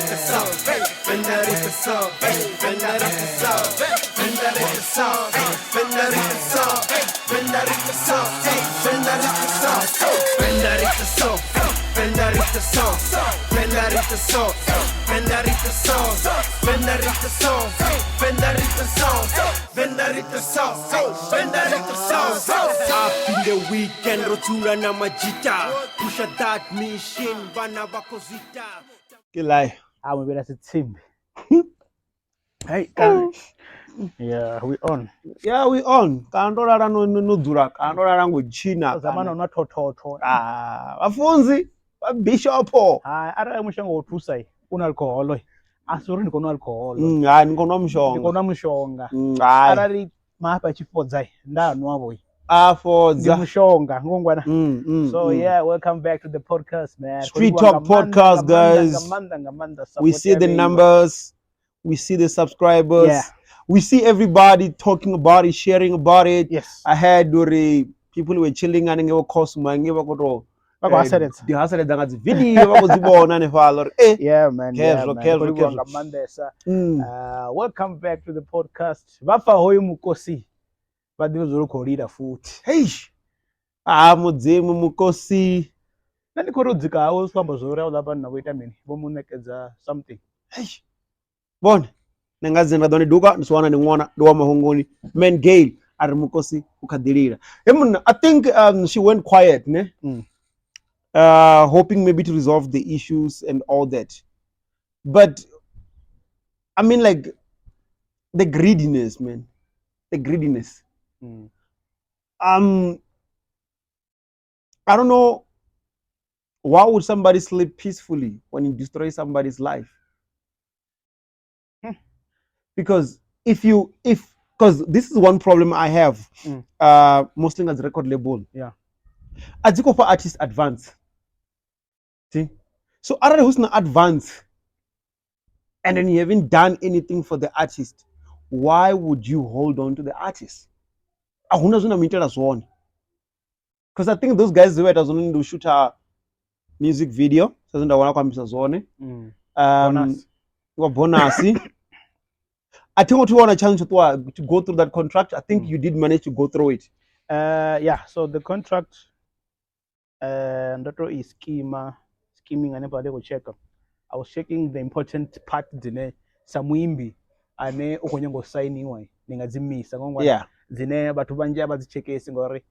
the song, Venda the song, Venda the song, Venda the song, Venda the song, Venda the song, Venda the song, Venda the song, Venda the song, Venda the song, Venda the song, Venda the song, Venda the song, Venda the song, Venda the song. Up in the weekend, rotura na majita, pusha that machine, bana bakozita. Ke live. Ah, we better sithimbi. Hey, guys. Yeah, we on. Yeah, we on. Kana ndo lala no dzula, kana ndo lala ngo tshina. Zamana una thothoto. Ah, vhafunzi, vha bishopo. Hai, arali mushonga wo thusa i, una alcohol. A si uri ndi khou nwa alcohol. Hai, ni khou nwa Ndi mushonga. khou nwa mushonga. Hai. Arali mafhi a tshi fhodza i, nda nwa vho. A Ndi fhodza. mushonga, ngongwana. So yeah, welcome back to the podcast, man. Street Khou livhuwa Talk nga maanḓa, Podcast, nga maanḓa, guys. Nga maanḓa, nga maanḓa We support see the ya vheiwa. numbers, we see the subscribers. Yeah. We see everybody talking about it, sharing about it. Yes. I heard uri people were chilling hanengei vho Cosmo hangei vha khou tou Vha khou haseledza. di haseledza nga dzi video vha khou dzi vhona hanefhaḽa uri eh Yeah, man. Yeah, Khezwo, man. khezwo, Khou livhuwa khezwo. nga maanḓesa. Mm. Welcome back to the podcast. Vha pfa hoyu mukosi vha ḓivhe zwa uri khou lila futhi. Heish. Ah, Mudzimu mukosi. Nṋe ndi khou ri u dzika hawe zwi amba zwa uri hauḽa vhanna vho ita mini, vho mu ṋekedza something. Heish. Vhone nṋe nga dzina nda ḓo ni duka ndi si wana ni ṅwana ndi wa mahunguni man Gale a ri mukosi u kha ḓi lila. He munna, I think she went quiet, ne? Mm. Hoping maybe to resolve the issues and all that. But I mean, like, the greediness, man. The greediness. I don't know, why would somebody sleep peacefully when you destroy somebody's life? Hmm. Because if you if because this is one problem I have, mostly as record label. A dzi khou fha artist advance. See? So arali hu sina advance and then you haven't done anything for the artist, why would you hold on to the artist? A huna zwine mu itela zwone. Because I think those guys vha ita zwone ndi u shoota music video, sa zwe nda vhona khou ambisa zwone. Bonus. Wa bonus. I think what you want a chance to go through that contract. I think you did manage to go through it. Yeah, so the contract, ndo to i skima, skimming hanefha ndi khou checka. I was checking the important part dzine sa muimbi ane u khou nyanga u sainiwa ndi nga dzi misa ngongwana dzine vhathu vhanzhi a vha dzi tshekesi ngori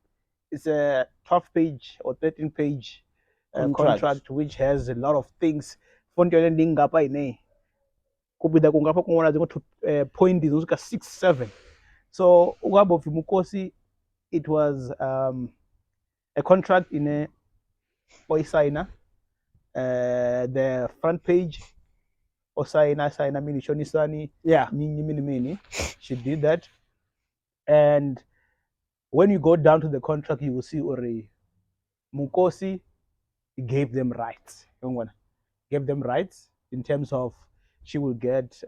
it's a 12 page or 13 page Contract. Contract which has a lot of things. Font yone ndi ngafha ine kupiḓa kungafha kuṅwala dziṅwe two point dzo swika 6 7, so u khou amba upfhi mukosi, it was a contract ine o i saina, the front page o saina saina mini shonisani mini mini mini, she did that. And when you go down to the contract, you will see uri mukosi gave them rights. Yongwana gave them rights in terms of she will get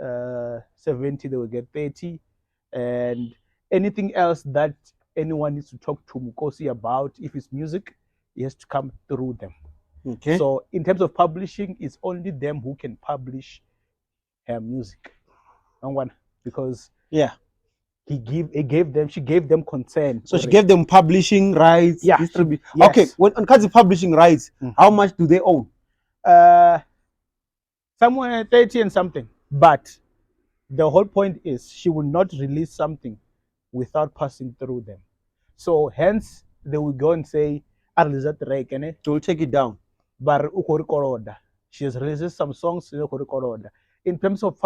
70, they will get 30, and anything else that anyone needs to talk to Mukosi about, if it's music, it has to come through them. So in terms of publishing, it's only them who can publish her music. Yongwana, because he gave them she gave them consent. So she gave them publishing rights. Yeah. Yes. Okay. When on the publishing rights, how much do they own? Somewhere 30 and something. But the whole point is she will not release something without passing through them. So hence they will go and say, "A release track ene." They will take it down. Ba re u khou ri koloda. She has released some songs, u khou ri koloda. In terms of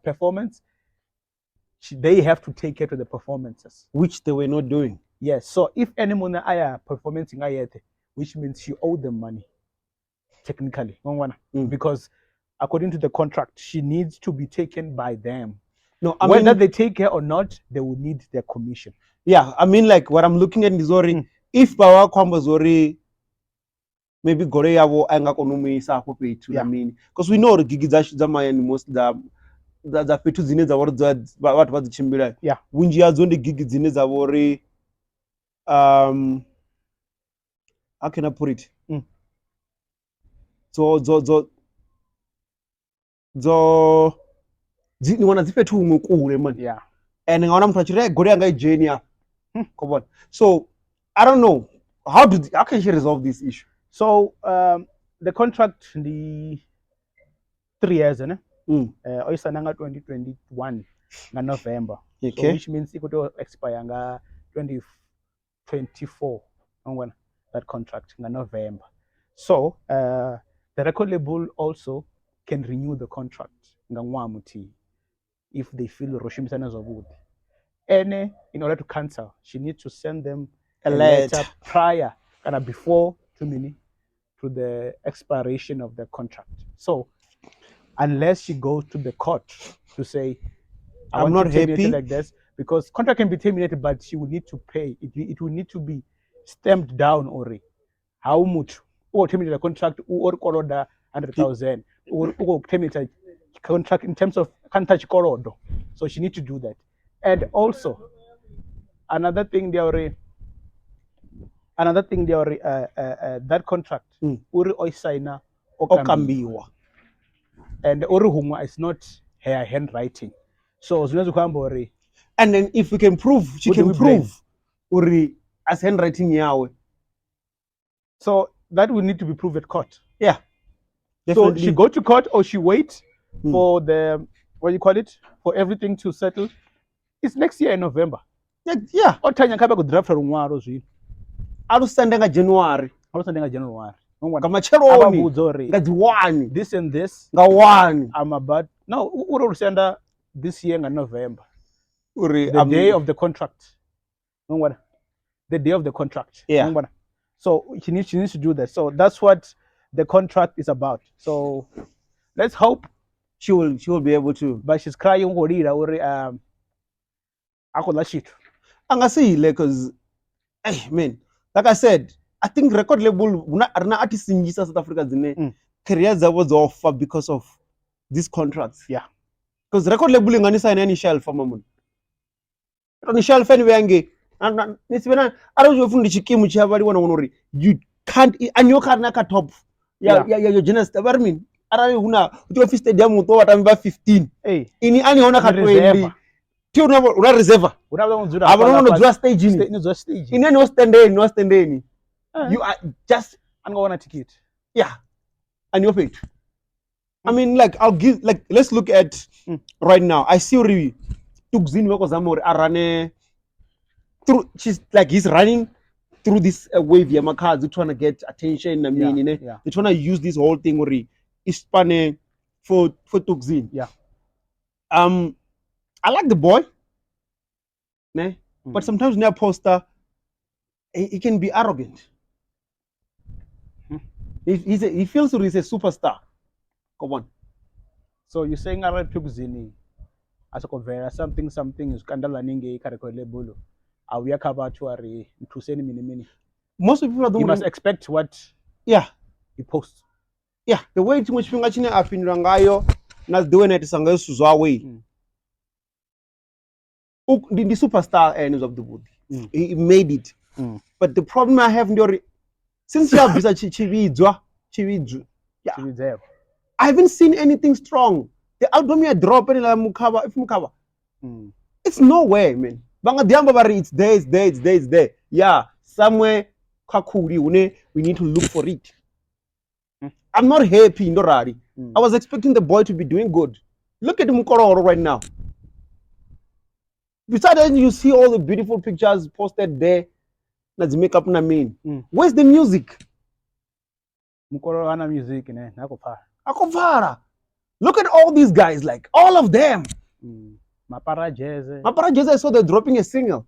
performance, they have to take care to the performances. Which they were not doing. Yes. So if any munna aya performance nga, which means she owed them money, technically. Ngongwana. Because according to the contract, she needs to be taken by them. No, I Whether mean, they take her or not, they will need their commission. Yeah, I mean, like, what I'm looking at is uri if vha vha khou amba zwori maybe goloi yavho a i nga koni u mu isa afho fhethu na mini, because we know uri gigi dzashu dza mahayani, most dza fhethu dzine dza vha uri vhathu vha dzi tshimbila, vhunzhi hadzo ndi gigi dzine dza vha uri, how can I put it, dzo dzo dzo Dzo dzi ni wana dzi fhethu huṅwe kule man. Yeah. And nga wana muthu a tshi ri "Hey, goloi yanga i dzheni afha." Come on. So I don't know how can she resolve this issue? So the contract ndi 3 years, ne? O i saina nga 2021 nga November. So which means i khou tea u expire nga 2024, ngwana that contract nga November. So the record label also can renew the contract nga ṅwaha muthihi if they feel ro shumisana zwavhuḓi. Ene, in order to cancel, she needs to send them A a letter. letter prior kana before to mini to the expiration of the contract. So unless she goes to the court to say, I I'm want not to terminate it happy. like this, because contract can be terminated, but she will need to pay. It will need to be stamped down or how much or terminate the contract or koloda 100,000 or terminate contract in terms of kanta chikolodo. So she needs to do that. And also another thing they already that contract uri o signa O kambiwa. And uri hungwa is not her handwriting. So zwine zwi khou amba uri And then if we can prove, she Who do can we blame? prove uri as handwriting yawe. So that will need to be proved at court. Yeah. So Definitely. she go to court or she wait for the, what do you call it, for everything to settle. It's next year in November. Yeah, yeah. O thanya kha vha khou draft luṅwalo zwino. A lu sende nga January. A lu sende nga January. Nga A vha matsheloni. vhudza uri Nga dzi 1. This and this. Nga 1. I'm about, no, u ri senda this year nga November. Uri, The day of the contract. The day of the contract. Yeah. So she needs to do that. So that's what the contract is about. So let's hope she will be able to. But she's crying ngolila uri, a khou ḽa tshithu. A nga si ile because, hey man, like I said, I think record label huna rina artists nnzhi sa South Africa dzine career dzavho dzo fa because of these contracts. Yeah. Because record label nga ni sign any shelf mamuni. Ni shelf ni vhange. Ni si vhena arali u funa tshikimu tshi avhaliwa na uri you can't and you can't ka top. Yeah, yeah, yeah, your genus. Vha ri mini? Arali huna u tea u stadium u ṱuwa vhatambi vha 15. Hey. Ini ani hona kha Ni 20. reserve. Thi una reserve. Una vha dzula Avha hafhaḽa no fhasi. dzula stage ni. Ni dzula stage. Ini ani ho standeni, ho standeni. You are just A nga wana ticket. Yeah. And you're paid. I mean, like, I'll give, like, let's look at right now. I see uri Tugzini vha khou zama uri a rane through, she's like, he's running through this wave ya Makhadzi, trying to get attention. I mean, Yeah, you know, yeah. they're trying to use this whole thing uri ispane for Tugzini. Yeah. I like the boy, ne? But sometimes near poster, he can be arrogant. He feels he's a superstar. Come on. So you're saying arali Tugzini a soko bvela something something is scandal haningei kha record label. A vhuya kha vhathu a ri nthuseni mini mini. Most people don't You must expect what Yeah. he posts. Yeah, the way tshiṅwe tshifhinga tshine a fhindula ngayo na the way na itisa ngayo zwithu zwawe. Ndi superstar ene zwavhuḓi vhuḓi. He made it. But the problem I have ndi uri since ya bvisa tshivhidzwa, tshivhidzwa, yeah. Tshivhidzelwa. I haven't seen anything strong. The album ya drop and la Mukhava, if Mukhava. It's nowhere, man. Vha nga ḓi amba vha ri it's there, it's there, it's there, it's there. Yeah, somewhere kha khuli hune we need to look for it. I'm not happy ndo rali. I was expecting the boy to be doing good. Look at Mukororo right now. Besides that, you see all the beautiful pictures posted there. Na dzi makeup na mini. Where's the music? Mukororo ana music ne, na khou pfala. A khou pfala. Look at all these guys, like all of them. Mapara Jazz. Mapara Jazz, I saw they're dropping a single.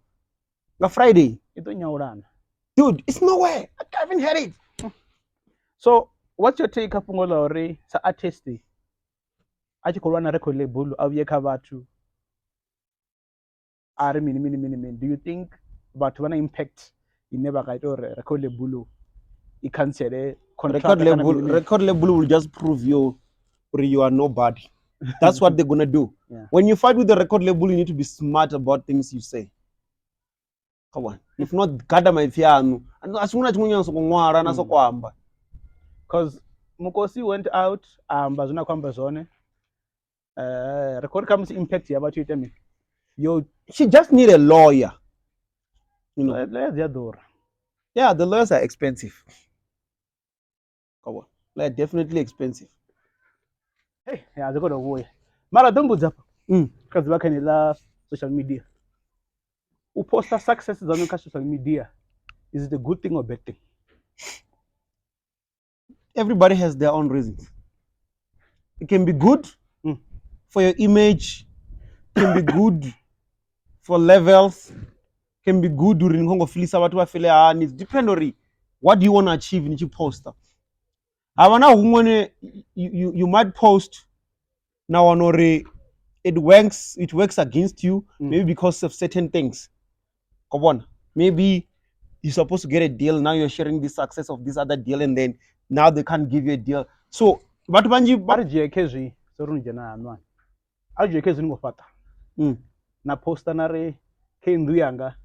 Na Friday. I ḓo nyaulana. Dude, it's nowhere. I haven't heard it. So, what's your take kha fhungo ḽa uri sa artist a tshi khou lwa na record label a vhuye kha vhathu a ri mini mini mini mini? Do you think vhathu vha na impact ine vha nga ita uri record label i cancele contract Record kana label, mini mini? record label will just prove you or you are nobody. That's what they're going to do. Yeah. When you fight with the record label, you need to be smart about things you say. Come on. If not, gada maipfi aṋu. A si huna tshiṅwe nyana soko ṅwala na soko amba. Because Mukosi went out, amba zwine a khou amba zwone. Ri khou ri khamusi impact ya vhathu ita mini yo. She just need a lawyer, you know. Lawyer dzi a ḓura. Yeah, the lawyers are expensive. Come on, like definitely expensive. Hey, ya dzi khou tou vhuya mara ḓo mbudza hafha. Kha dzi vha kha ḽa social media, u posta success dzaṋu kha social media, is it a good thing or bad thing? Everybody has their own reasons. It can be good for your image, can be good for levels, can be good uri ni khongo filisa vhathu vha file hani. It depend uri what do you want to achieve ni tshi posta. Havha na huṅwe you might post na wana uri it works against you, maybe because of certain things. Come on, maybe you're supposed to get a deal, now you're sharing the success of this other deal, and then now they can't give you a deal. So vhathu vhanzhi A ri dzhie khezwi so ri no dzhena hanwani, a ri dzhie khezwi ni khou fhaṱa na posta na ri khe nnḓu yanga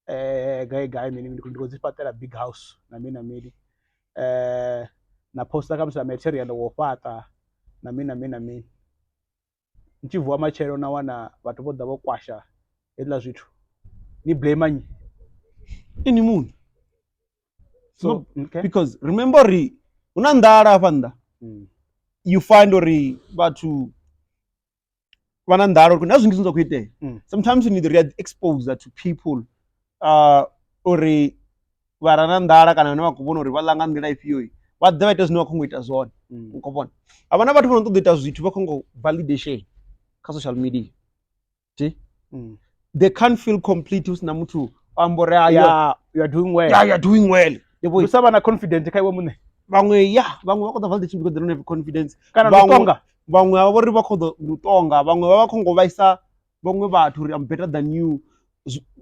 gai gai mini mini, ndi khou dzi fhaṱela big house na mini na mini, na posta khamusi na material wo fhaṱa na mini na mini na mini, ni tshi vuwa matshelo na wana vhathu vho ḓa vho kwasha hezwiḽa zwithu, ni blame nnyi? Ini muṋe. So No, okay. Because remember uri hu na nḓala hafha nnḓa. You find uri vhathu vha na nḓala uri na zwinzhi zwine zwa khou itea. Sometimes you need to real exposure to people, uri vha ra na nḓala kana vhane vha khou vhona uri vha ḽa nga nḓila ifhio, vha ḓe vha ite zwine vha khou ita zwone. U khou vhona a vha na vhathu vha no ṱoḓa u ita zwithu vha khou ngo validation kha social media. Ti? They can't feel complete hu sina muthu o amba uri, "Ah, Yeah, you are doing well. Yeah, you're doing well." Yebo. Ndi sa vha na confident kha iwe muṋe. Vhaṅwe, yeah, vhaṅwe vha khou ḓa validation because they don't have confidence. Kana ndi tonga. Vhaṅwe vha vhori vha khou ḓo ndi u tonga, vhaṅwe vha vha khou ngo vhaisa vhaṅwe vhathu uri I'm better than you.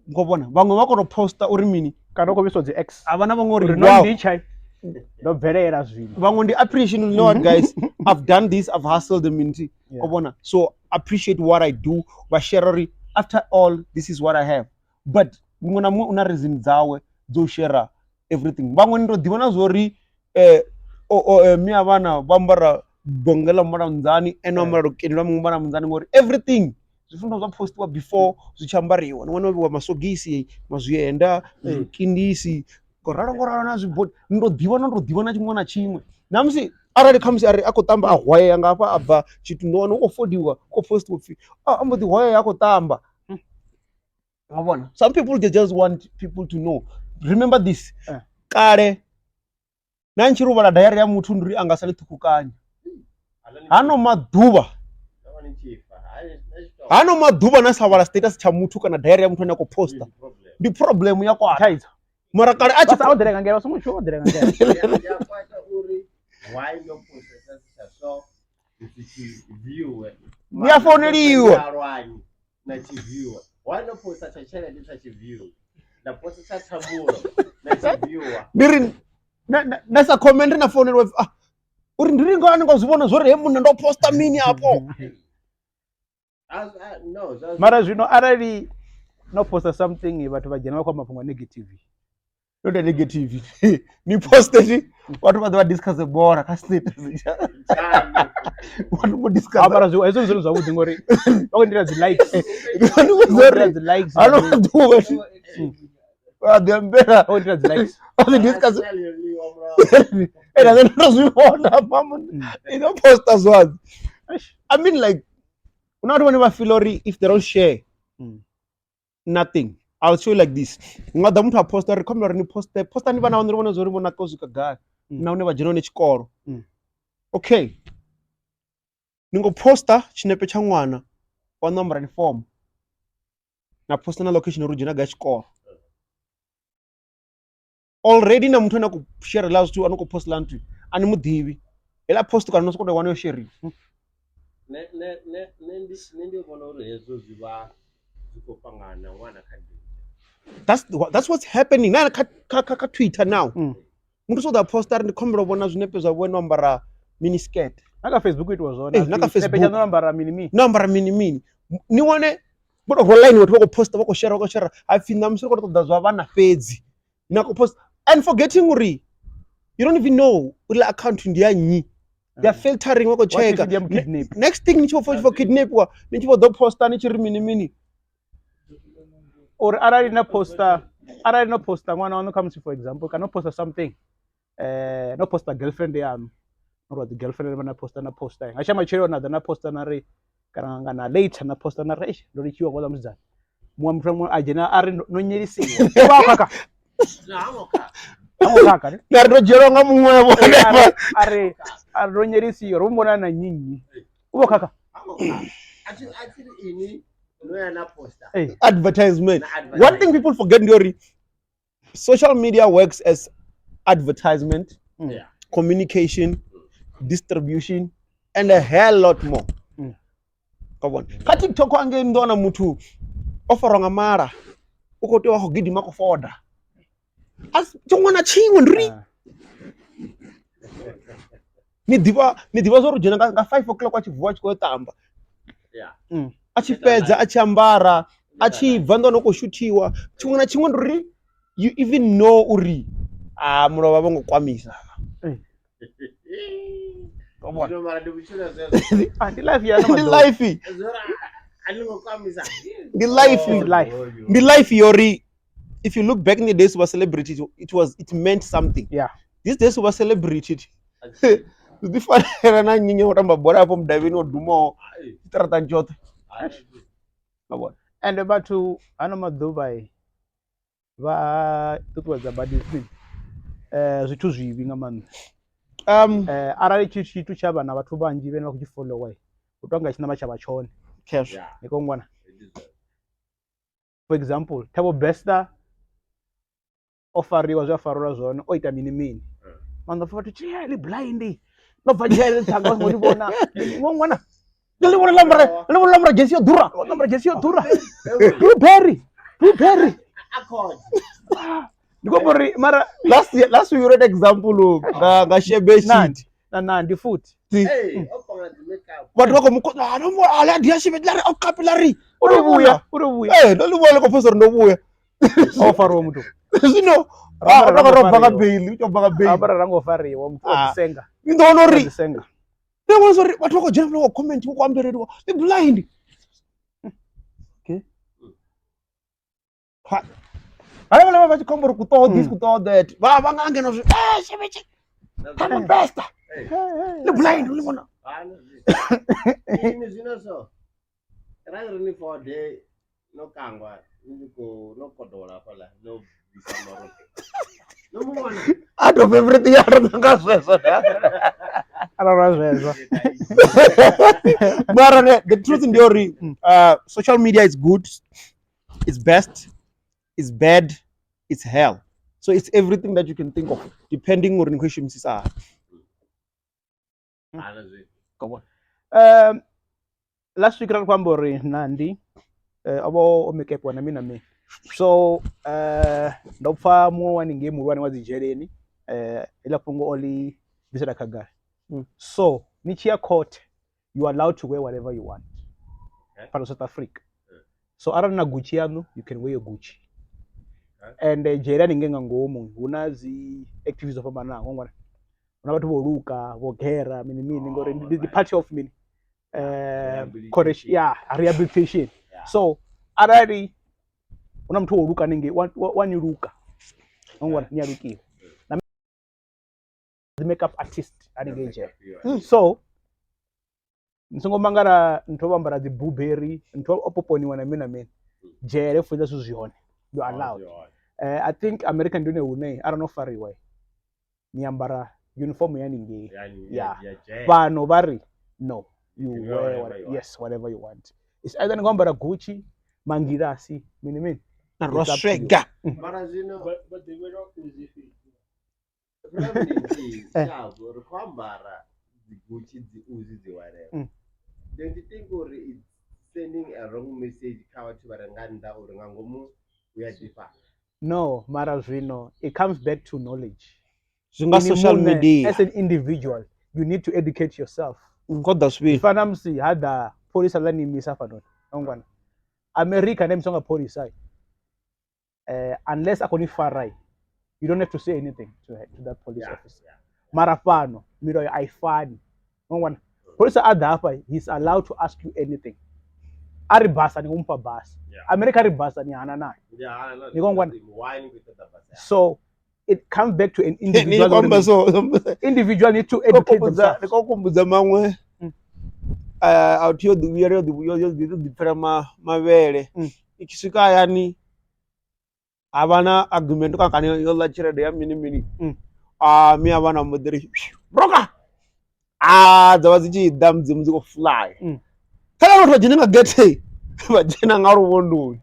Ngo vhona vhaṅwe vha khou tou posta uri mini. Kana u khou vhiswa dzi ex. A vha na vhaṅwe uri uri no wow. Ndi tshai ndo bvelela zwino. Vhaṅwe ndi appreciation, you know what guys, I've done this, I've hustled the minute. Ko vhona, so appreciate what I do, vha share uri after all this is what I have. But muṅwe na muṅwe u na reason dzawe dzo share everything. Vhaṅwe ni to ḓivha na zwori mi a vhana vha ambara bonge ḽa mulanzani ene o ambara lukeni lwa muṅwe mwana munzani, ngori everything zwi fanela zwa postiwa before zwi tshi ambariwa. Ni wana vhiwa masogisi, mazwienda, zwikindisi, ngoralo ngoralo na zwibodi. Ni to ḓivha na to ḓivha na tshiṅwe na tshiṅwe. Na musi arali khamusi ari a khou tamba a hwayea nga hafha a bva tshithu, ndo wana u khou fodiwa, u khou postiwa upfhi a mbo ḓi hwayea a khou tamba. Wa vhona, some people, they just want people to know. Remember this, kale na ntshi ri u vhala diary ya muthu ndi uri a nga sali ṱhukhukanya. Hano maḓuvha na sa vhala status tsha muthu kana diary ya muthu ane a khou posta, ndi problem ya kwata. Thaidzo. Mara kale a tshi vha sa odela nga ngela, vha songo tshuwa odela nga ngela. Ya kwata uri why ndo posta tsha so ndi tshi viewe. Ni a founeliwa. Lwanyi na tshi viewer, why ndo posta tsha tshelede tsha tshi view, nda posta tsha thambulo na tshi viewer. Ndi ri na sa comment na founeliwa, ah, uri ndi ri ngani ngo zwi vhona zwori he munna ndo posta mini afho. No, mara zwino arali no posta something, vhathu vha dzhena vha khou amba mafhungo a negative. Not a negative, ni poste vhathu vha ḓo vha discuss bola kha status, vhathu vho discuss. Ah, mara hezwo ndi zwone zwavhuḓi ngori vha khou ndila dzi likes. Ndi Vha khou ndila dzi likes. Hano maḓuvha vha ḓi ambela. Vha khou ndila dzi likes. Vha ḓi discuss ende nṋe ndo zwi vhona mama ino posta zwadzo. I mean, like, hu na vhathu vhane vha feel uri if they don't share nothing. I'll show you like this: hu nga ḓa muthu a posta uri khombela uri ni poste, postani vhana vhaṋu ri vhone zwa uri vho naka u swika gai na hune vha dzhena hone tshikolo. Okay, ni ngo posta tshinepe tsha ṅwana wa no ambara uniform, na posta na location uri u dzhena gai tshikolo already, na muthu ane a khou share ḽa zwithu, a no khou post ḽa nthu a ni muḓivhi, heiḽa post kana no sokou tou wana yo sheriwa. Nṋe ndi vhona uri hezwo zwi vha zwi khou pangana na ṅwana kha danger. That's what's happening na kha Twitter now. Muthu so ḓa posta ri ndi khombela u vhona zwinepe zwa vho no ambara mini skirt. Na kha Facebook itiwa zwone. Eh, na kha Tshinepe Facebook. tshaṋu no ambara mini mini. No ambara mini mini, ni wane vho tou rwa line, vhathu vha khou posta, vha khou share, vha khou share, hapfi ṋamusi ri khou tou ṱoḓa zwa vhana fhedzi, na khou post and forgetting uri you don't even know uri ḽa account ndi ya nnyi. They are filtering vha khou What if checka. ndi ya mu kidnap? Next thing ni tshi vho pfa u tshi vho kidnapiwa, ni tshi vho ḓo posta ni tshi ri mini mini. Uri arali na posta, arali no posta ṅwana waṋu khamusi for example, kana no posta something, no posta girlfriend yaṋu, no rwa dzi girlfriend vha na posta na posta nga tsha matshelo na ḓa na posta na ri kana nga na later na posta na ri eish ndo litshiwa nga uḽa musidzana. Muṅwe muthu muṅwe a dzhena a ri no nyelisiwa. U vha a khakha. Ha ngo khakha ne? Na ri ndo dzhielwa nga muṅwe vho. A ri a ri ndo nyelisiwa ro muvhona na nnyi nnyi. U vha o khakha. A thi a thi ri ini no ya na poster. Ee. Advertisement. Na advertisement. One thing people forget ndi uri social media works as advertisement, Yeah. communication, distribution and a hell lot more. Ka vhona kha TikTok angei ni ḓo wana muthu o farwa nga mala u khou tea u khou gidima khou foda tshiṅwe na tshiṅwe ndi ri ni ḓivha ni ḓivha zwa uri u dzhena nga 5 o'clock a tshi vuwa a tshi khou yo ṱamba a tshi fhedza a tshi ambara a tshi bva nḓuni u khou shuthiwa tshiṅwe na tshiṅwe ndi uri you even know uri a mulovha vho ngo kwamisa. Zwino mara ndi vhutshilo zwezwo. Ah, ndi life ya Ndi life, Zwo ri a ni ngo kwamisa. ndi life, It's life. ndi life yori if you look back in the days wa celebrity it was it meant something. Yeah. These days wa celebrity zwi ḓi fanela na nnyi u tamba bola hafho mudavhini wo dumaho tshiṱaraṱani tshoṱhe. Nga vhona. Ende vhathu hano maḓuvha vha ṱuṱuwedza badi zwithu zwivhi nga maanḓa. Arali tshi tshithu tsha vha na vhathu vhanzhi vhane vha khou tshi follower u tonga tshi namba tsha vha tshone. Cash. Ni khou ngwana. For example, Thabo Bester o fariwa zwe a farelwa zwone o ita mini mini. Maanḓa pfa vhathu tshi ḽi blind. Ḽo bva dzhele ṱhanga vha songo ḽi vhona. Ni ngwana. Ḽi vhona ḽambara, ḽi vhona ḽambara jesi yo ḓura. Ḽo ambara jesi yo ḓura. Blueberry, blueberry. Accord. Ndi khou amba uri mara Last year, last week we read example nga nga Shebe sheet. Nandi na Nandi futhi. Hey, o panga dzi makeup. Vhathu vha khou mu koḓa, "Ah, no mo ala dia Shebe la ri o kapi la ri." U ri vhuya, u ri vhuya. Eh, ndo ḽi vhona ḽi khou pfesa uri ndo vhuya. O fariwa muthu. Zwino Ra ah, ro ngo ro bva nga fariwa. bail, u tou bva nga bail. Ambara ra ngo fariwa muthu o Ah. ḓisenga. Ni ḓo wana O uri ḓisenga. ndi vhona uri vhathu vha khou dzhena vha khou comment vho khou ambeleliwa ndi blind. Okay. Ha. Havha vha vha tshi khou amba uri kuṱoho this kuṱoho that. Vha vha nga ngeno zwi eh Shebe tshi. Thabo Bester. Ndi blind ḽi vhona. Ini zwino so arali ri ni fode no kangwa ni khou no kodola hafhaḽa no bvisa marofha no mu vhona Out of everything ya ri nga zwezwo. Arali ra zwezwo. Mara ne, the truth ndi uri social media is good, it's best, it's bad, it's hell. So it's everything that you can think of depending uri ni khou i shumisisa hani. Hana zwi Last week ra ri khou amba uri Nandi o vha o make-upiwa na mini na mini. So ndo pfa muṅwe wa haningei muhulwane wa dzi dzheleni heḽa fhungo o ḽi bvisela khagala. So ni tshi ya court you are allowed to wear whatever you want. Okay. Fhano South Africa. So arali na Gucci yaṋu you can wear your Gucci. And dzhele haningei nga ngomu hu na dzi activities dzo fhambananaho ngwana. Hu na vhathu vho luka, vho gera mini mini ngori ndi part of mini Rehabilitation. yeah, rehabilitation. Yeah. So arali hu na muthu wo luka haningei wa ni luka. Ngwana ni a lukiwa. Na dzi makeup artist haningei dzhele. So ni songo mangala ntho vho ambara dzi blueberry, ntho o poponiwa na mini na mini. Dzhele funza zwithu zwi hone. You are allowed. I think America ndi hone hune arali no fariwa ni ambara uniform ya haningei. Yeah. Fhano vha ri no, you can wear wear whatever what, you want. yes, whatever you want. It's either ni ngo ambara Gucci, mangilasi, mini mini. Na rwa It's up to you. swega. Mara zwino Vha ḓivhelwa Uzi fhedzi. problem ndi nthihi Eh. tshavho ri khou ambara dzi Gucci dzi Uzi dzi whatever. Don't you think uri it's sending a wrong message kha vhathu vha re nga nnḓa uri nga ngomu we are different? No, mara zwino it comes back to knowledge. Zwi nga Ini social muṋe, media. As an individual, you need to educate yourself. Ngoḓa Zwi zwivhili. fana musi ha ḓa pholisa ḽa ni imisa hafhanoni. Ngwana. America na imiswa nga pholisa. Unless a khou ni fara, you don't have to say anything to that police officer. Mara fhano milayo a i fani. Ngwana pholisa a ḓa hafha, he's allowed to ask you anything. A ri basa ni mufha basa. America ri basa ni hana nayo. Ni kongwana. So it comes back to an individual. So individual need to educate themselves. Ni kumbudza maṅwe a thi yo ḓi vhuya yo ḓi ḓi pfela mavhele i tshi swika hayani ha vha na argument kana kana yo ḽa tshelede ya mini mini a mi a vha na mbo ḓi ri roka a dza vha dzi tshi ḓa mudzimu dzi khou fly kha vhathu vha dzhene nga gethe vha dzhena nga luvhondoni.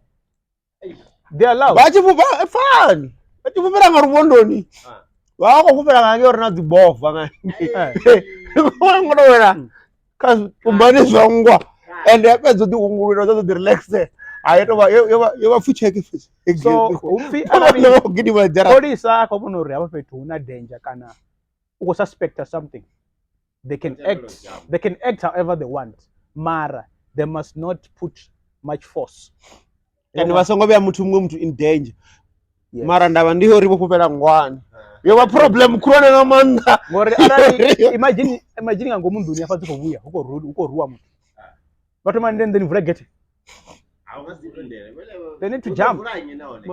They are loud. Vha tshi fhufha fani vha tshi fhufhela nga luvhondoni vha khou fhufhela nga ngei uri na dzi bova nga ngo to wela kha kumbani zwa nngwa ende ya fhedza u ḓi hungulula dza ḓi relaxe ha yo tovha yo vha pfutsheke. So upfi arali gidima dzhara pholisa kha vhona uri hafha fhethu hu na danger kana u khou suspecta something, they can act, they can act however they want, mara they must not put much force. Ende vha songo vhea muthu muṅwe muthu in danger. Mara ndavha ndi uri vho fhufhela ngwani yo vha problem khulwane nga maanḓa ngori arali imagine imagine nga ngomu nḓuni hafha dzi khou vhuya hu khou rwiwa muthu vha thoma ndi nḓeni vula gethe. They need to jump.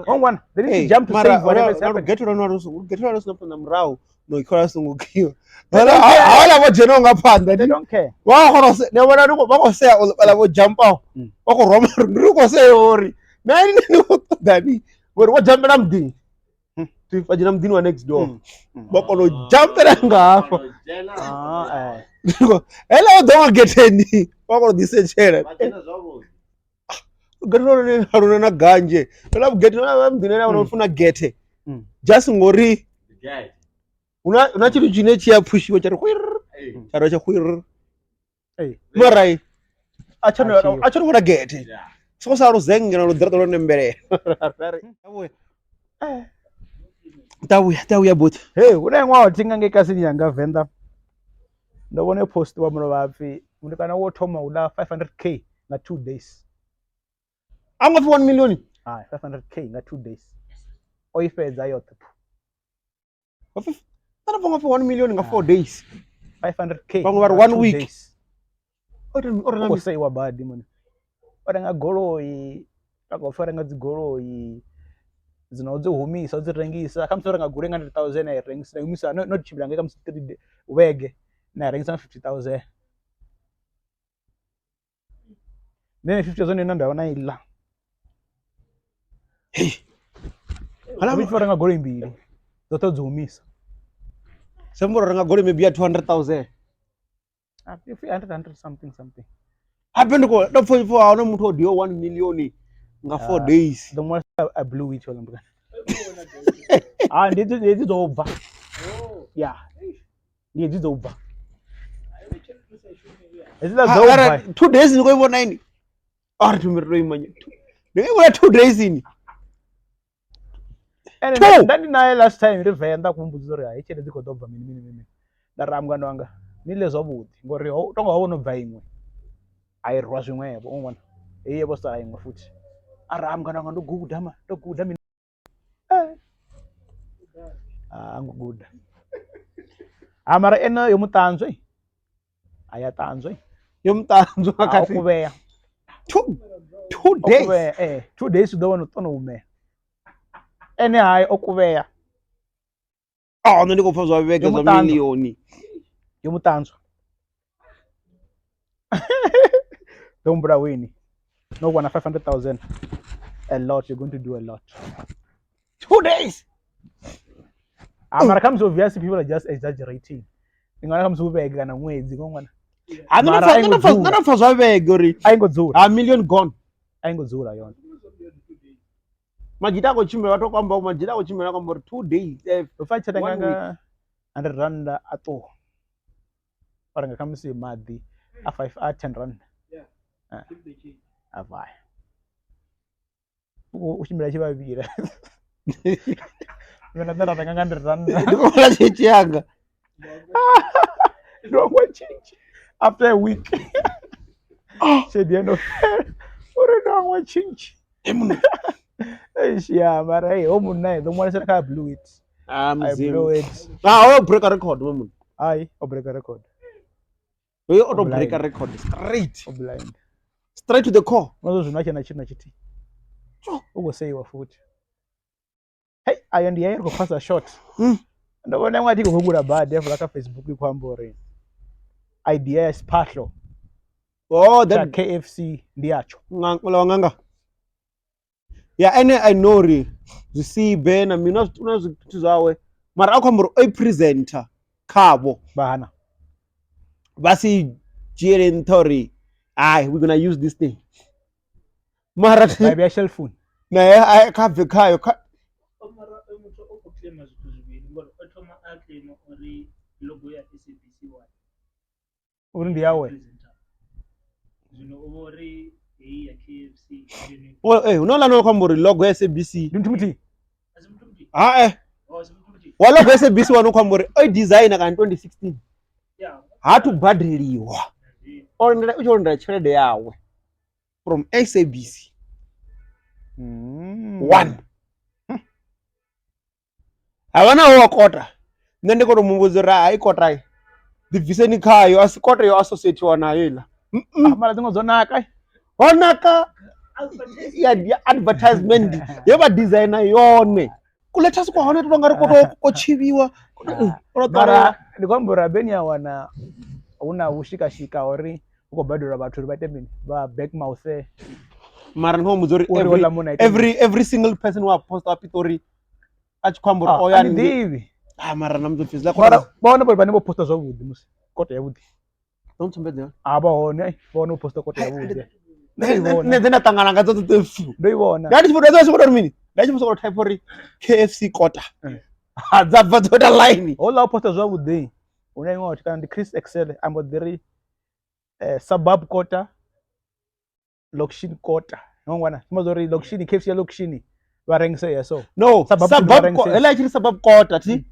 Ongwana, they need to jump to save whatever is happening. Gethe lwa gethe lwa sina phanḓa murahu no ikhola songo kiwa. Hala vho dzhena nga phanḓa. They don't care. Vha khona ne vhona ndi vha khou sea vhala vho jumpaho. Vha khou rwa mari ndi khou sea uri na ni ni khou ṱoḓani ngori vho jumpela muḓini. Vha dzhena muḓini wa next door. Vha kona u jumpela nga hafha. Hela vho ḓo nga getheni vha kona u ḓisetshela. Gethe lone lune na ganzhe. Hela gethe la muḓini la vhona funa gethe. Just ngori huna tshithu tshine tshi a phushiwa tsha ri khwir tsha ri tsha khwir. Mara a tsho a tsho vhona gethe. Soko sa luzenge na luḓiraṱo lwo nembelela. Tavuya tavuya buthi. Hey, hu na iṅwe wa thinga ngei kasini yanga Venḓa. Ndo vhona post wa mulovha pfi mutukana wo thoma u ḽa 500k nga 2 days. A nga pfi 1 million. Hai, 500k nga 2 days. O i fhedza yoṱhe. Nṋe ndo pfa nga pfi 1 million nga 4 days. 500k. Vhaṅwe vha ri 1 week. O khou seiwa badi mone. O renga goloi, a khou pfi o renga dzi goloi dzino dzi humisa o dzi rengisa khamusi o renga goloi nga 100,000 a i rengisa a i humisa no tshimbila nga khamusi 3 vhege na i rengisa nga 50,000. Nṋe 50,000 ine nda vha na i ḽa. Hey. Hala o renga goloi mbili dzoṱhe o dzi humisa. Sembo renga goloi maybe ya 200,000. If 100 something something. Habe ndi khou ndo pfa pfa hone muthu o dio 1 million nga 4 days. The more I blew it all mbuka. Ah, ndi ndi dzo bva. Yeah. Ndi dzi dzo bva. Hezwiḽa dzo bva. 2 days ni khou i vhona ini? A ri thome ri to ima. Ndi khou i vhona 2 days ini. Ene nda ndi naye last time ri Venḓa kumbudza uri hai tshelede dzi khou ḓo bva mini mini mini. Nda ri mungana wanga ni ḽe zwavhuḓi ngori ho tonga ho no bva iṅwe a i rwa zwiṅwevho u ṅwana heyi vho sala iṅwe futhi. A ri mungana wanga ndo guda ma ndo guda mini. A ngo guda. Ha mara ene yo muṱanzwa a ya ṱanzwa yo muṱanzwa kha kuvhea 2 days. 2 days u ḓo wana u ṱona humela. Ene hai o kuvhea. Ah, nṋe ndi khou pfa zwa vhege zwa milioni. Yo muṱanzwa. Ndo humbula wini. No wana 500,000. A lot, you're going to do a lot. 2 days. Ah, mara comes obviously people are just exaggerating. Ndi ngwana khamusi hu vhege kana ṅwedzi ngo ṅwana. Ah, ndo pfa zwa vhege uri a ingo dzula. Ah, million gone. A ingo dzula yone. Majita a khou tshimbila vha to amba majita a khou tshimbila amba uri 2 days. U pfa tshi renga nga 100 rand a ṱuwa. O renga khamusi maḓi a 5 a 10 rand. A vaya. U tshimbila tshi vhavhila. Mina nṋe nda renga nga 100 rand. Ndi khou vhona tshintshi yanga. Ndo hangwa tshintshi after a week. Tshelede ya no fhela. Uri ndo hangwa tshintshi. Eish ya mara hey ho munna ndo ṅwalisela kha blew it. Ah, I blew it. Ah, o break a record we munna. Ai, o break a record. Hoyo o to Blind. breaker record straight. O blind. Straight to the core. Mazwo zwino a tshena tshithu na tshithihi. U khou seiwa futhi. Hei, ayo ndi yayo ri khou phasa short. Ndo vhona iṅwe a tshi khou gugula badi hafhaḽa kha Facebook i khou amba uri idea ya siphahlo Oh, tsha that KFC ndi yatsho. Uḽa wa ṅanga. Ya ene I know uri zwisibe na mini u na zwithu zwawe mara a khou amba uri o i presenter khavho Vha hana. Vha si dzhiele nṱha uri ai we gonna use this thing mara Vha i vhea shelfuni. Naye a kha bve khayo kha O mara oyo muthu u khou claima zwithu zwivhili ngori o thoma a claima uri logo ya SABC 1 Uri ndi yawe. Presenter. Zwino u vho ri heyi ya KFC ndi yone. Well, eh, hu na houḽani wa khou amba uri logo ya SABC. Ndi muthu muthihi. A si muthu muthihi. Ha eh. Oh, a si muthu muthihi. Wa logo ya SABC wani u khou amba uri o i designer kana 2016. Yeah. Ha thu badeliwa. O lindela u tshi lindela tshelede yawe from SABC. One. Havha naho wa kota. Nṋe ndi khou tou muvhudza uri hai kota ḓi bviseni khayo a si kota yo associatiwa nayo iḽa. Ah, mara dziṅwe dzo naka. Ho naka ya advertisement ye vha designer yone. Kuḽethasi kwa hone tou nga ri ko ko tshivhiwa. Mara ndi khou amba uri habeni ya wana hu na vhushikashika uri hu khou badelwa vhathu uri vha ite mini vha back mouth. Mara ndi khou muvhudza uri Uri houḽa munna ite every single person wa posta wa Pitori a tshi khou amba uri Ah, o ya a ni ḓivhi. Ah, mara na muthu pfhi Mara vha hone vhane vho posta zwavhuḓi musi kota yavhuḓi. Ndo ntsumbedza yone. A vha hone, ai, vha hone vho posta kota yavhuḓi. Ndo i vhona. Nṋe dze nda ṱangana nga dzo dzoṱhe pfu. Ndo i vhona. Nda ndi tshi vho tou uri mini? Nda tshi vho sokou type uri KFC kota. Ha dza bva dzo ita line. Houḽa o posta zwavhuḓi. Hu na iṅwe kana ndi Chris Excel a mbo ḓi ri suburb kota lokshin kota. No ngwana, sima zori lokshini KFC ya lokshini vha rengise ya so. No, Suburb suburb vha rengise. hela tshi ri suburb kota thi.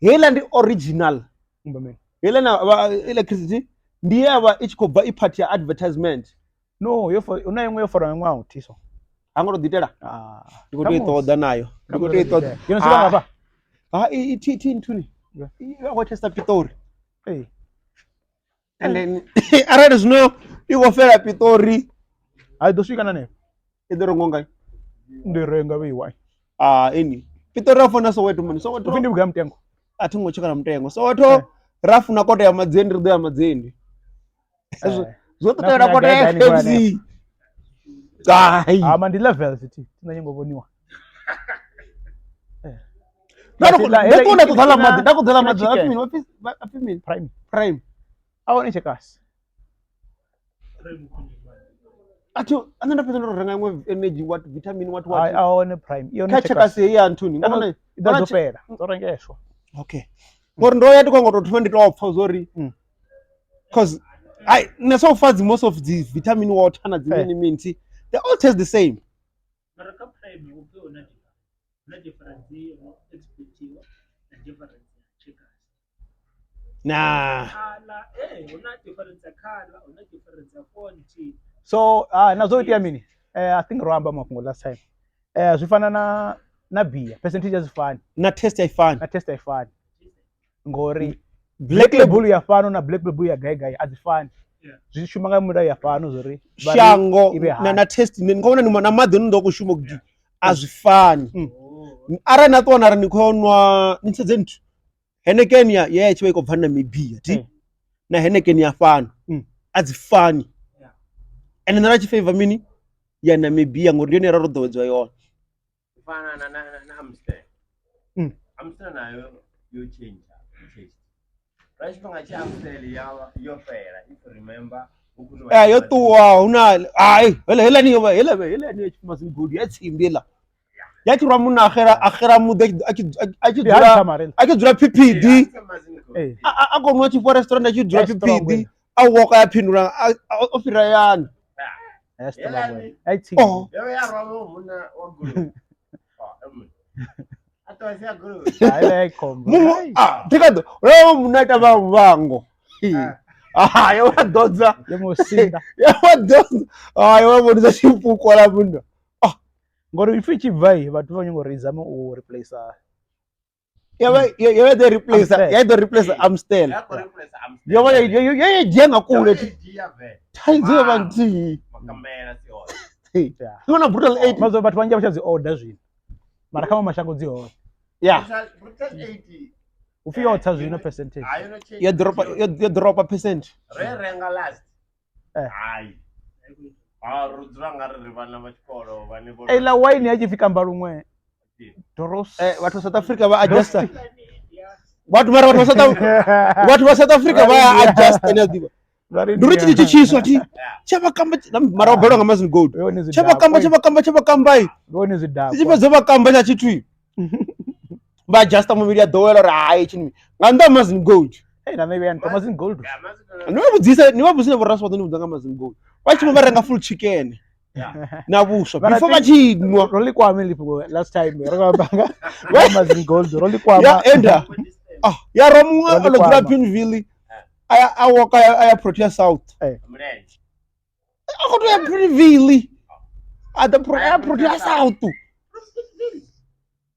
Hela ndi original. Kumbe mini? Hela na vha ile Chris thi ndi ye vha i tshi khou bva i part ya advertisement. No, yo fo una iṅwe yo farwa nga ṅwaha thi so. Ha ngo to ḓitela. Ah. Ndi khou tou i ṱoḓa nayo. Ndi khou tou i ṱoḓa. Yo no swika ngafha. Ha i thi thi nthuni. Yeah. I vha khou testa Pitori. Ee. And then arali zwino i khou fhela Pitori A i ḓo swika na hanefho. I ḓo rengiwa ngai? Ndi renga vheiwa. Ah, ini. Pitori ra funa Soweto mani. Soweto. Upfi ndi vhugai mutengo? A thi ngo tsheka na mutengo. Soweto ra funa kota ya Madziendi ri ḓo ya Madziendi. Zwo Na ṱoḓela funa kota ya gai gai ni KFC. Hai. Ah, ma ndi levels thi. Tina nyingo vhoniwa. Nda Ela- khou nda ṱoḓa ḽa maḓi, nda khou ḓela ina maḓi. chicken. Apfi mini? Apfi mini? Prime. Prime. A hone tshekasi. A thi a nṋe nda fhedza ndo renga iṅwe energy what vitamin what what. Hai, a hone prime. Yone Kha tshekasi heyi ya nthuni. Ndo Nahone i ḓo dzo fhela. Dzo rengeswa. Okay. Ngori ndo ya ndi khou ngo tou thoma ndi tou pfa zwori cause I nṋe so far most of the vitamin water na dzi mini mini they all taste the same. Mara kha prime hu pfi hu na difference. Hu na difference yo no expectiwa na difference ya checkers. Nah. Khala, hu na difference ya khala, hu na difference ya font. So, ah, na zwo itea mini? I think ro amba mafhungo last time. Zwi fana na beer, percentage a zwi fani. Na taste a i fani. Na taste a i fani. Ngori Black Black Label ya fhano na Black Label ya gai gai a dzi fani. Zwi shuma nga milayo ya fhano zwori vha ri shango i vhe na hani. na taste ni ngona ni na maḓi ni ḓo khou shuma gudi a zwi fani. Arali na ṱuwa na ri ni khou nwa ni sedze nthu Heineken ya ye tshi vha i khou bva Namibia thi na Heineken ya fhano a dzi fani. Ende nṋe nda tshi favor mini ya Namibia ngori ndi yone ra ro ḓowedzwa yone. U fana na na na Amstel. Amstel nayo yo change taste. Ra tshifhinga tshe Amstel ya yo fhela if you remember Eh yo ṱuwa hu na hai hele hele ni yo hele hele ni tshifhinga zimgodi ya tsimbi la. Ya tshi rwa munna axela axela muḓi a tshi a tshi dzula a tshi dzula PPD. A khou nwa tshifhiwa restaurant a tshi dzula PPD a woka ya phindula o fhira yani. Oh. Yo ya rwa munna wa goloi. A ṱuwa sia goloi. Muṅwe ah thikado ro munna ita vha vhango. Ah yo wa ḓodza. Yo mo sinda. Yo wa ḓodza. Ah yo wa vhonisa tshipuko la munna. Ngori ipfi tshi bva i vhathu vha nyongo ri zame u replace Ya vha ya ḓo replace ya ḓo replace Amstel. Ya khou replace Amstel. Yo vha yo yo yo dzhia nga kule. Yo dzhia vele. Thaidzo yo vha nthihi. Makambela si hone. Yeah. Ndi vhona Brutal 8. Mazo vhathu vhanzhi a vha tsha dzi order zwino. Mara kha maṅwe mashango dzi hone. Yeah. Brutal 8. Upfi yo tsa zwino percentage. Hayi no change. Yo dropa yo dropa percent. Re renga last. Eh. Hayi. Ha ro dzula nga ri ri vhana vha tshikolo vhane vho. Eiḽa wine ya tshi pfi kamba luṅwe. Doros. Eh vhathu South Africa vha adjusta. Vhathu mara vhathu vha South vhathu vha South Africa vha ya adjust ene ḓivha. Ndi uri tshithu tshiswa thi tsha vha kamba mara o belwa nga Mazin Gold. Tsha vha kamba tsha vha kamba tsha vha kamba i. Tshi fhedza vha kamba tsha tshithu. Vha adjusta muvhili ya ḓowela uri hai tshini nga nnḓa ha Mazin Gold. Hey, na maybe and Mazin Gold. Ni vha vhudzise ni vha vhudzise vho Raswa ḓo ni vhudza nga Mazin Gold. Vha tshi vha renga full chicken. Na vhuswa before vha tshi nwa. Ro ḽi kwame ḽi last time ro amba nga Mazin Gold ro ḽi kwama. Ya enda. Ah, ya ro muṅwe o no dzula Pinville. A a walk a ya Protea South. Mulenzhe. A khou tou ya Pinville. A ḓa ya Protea South.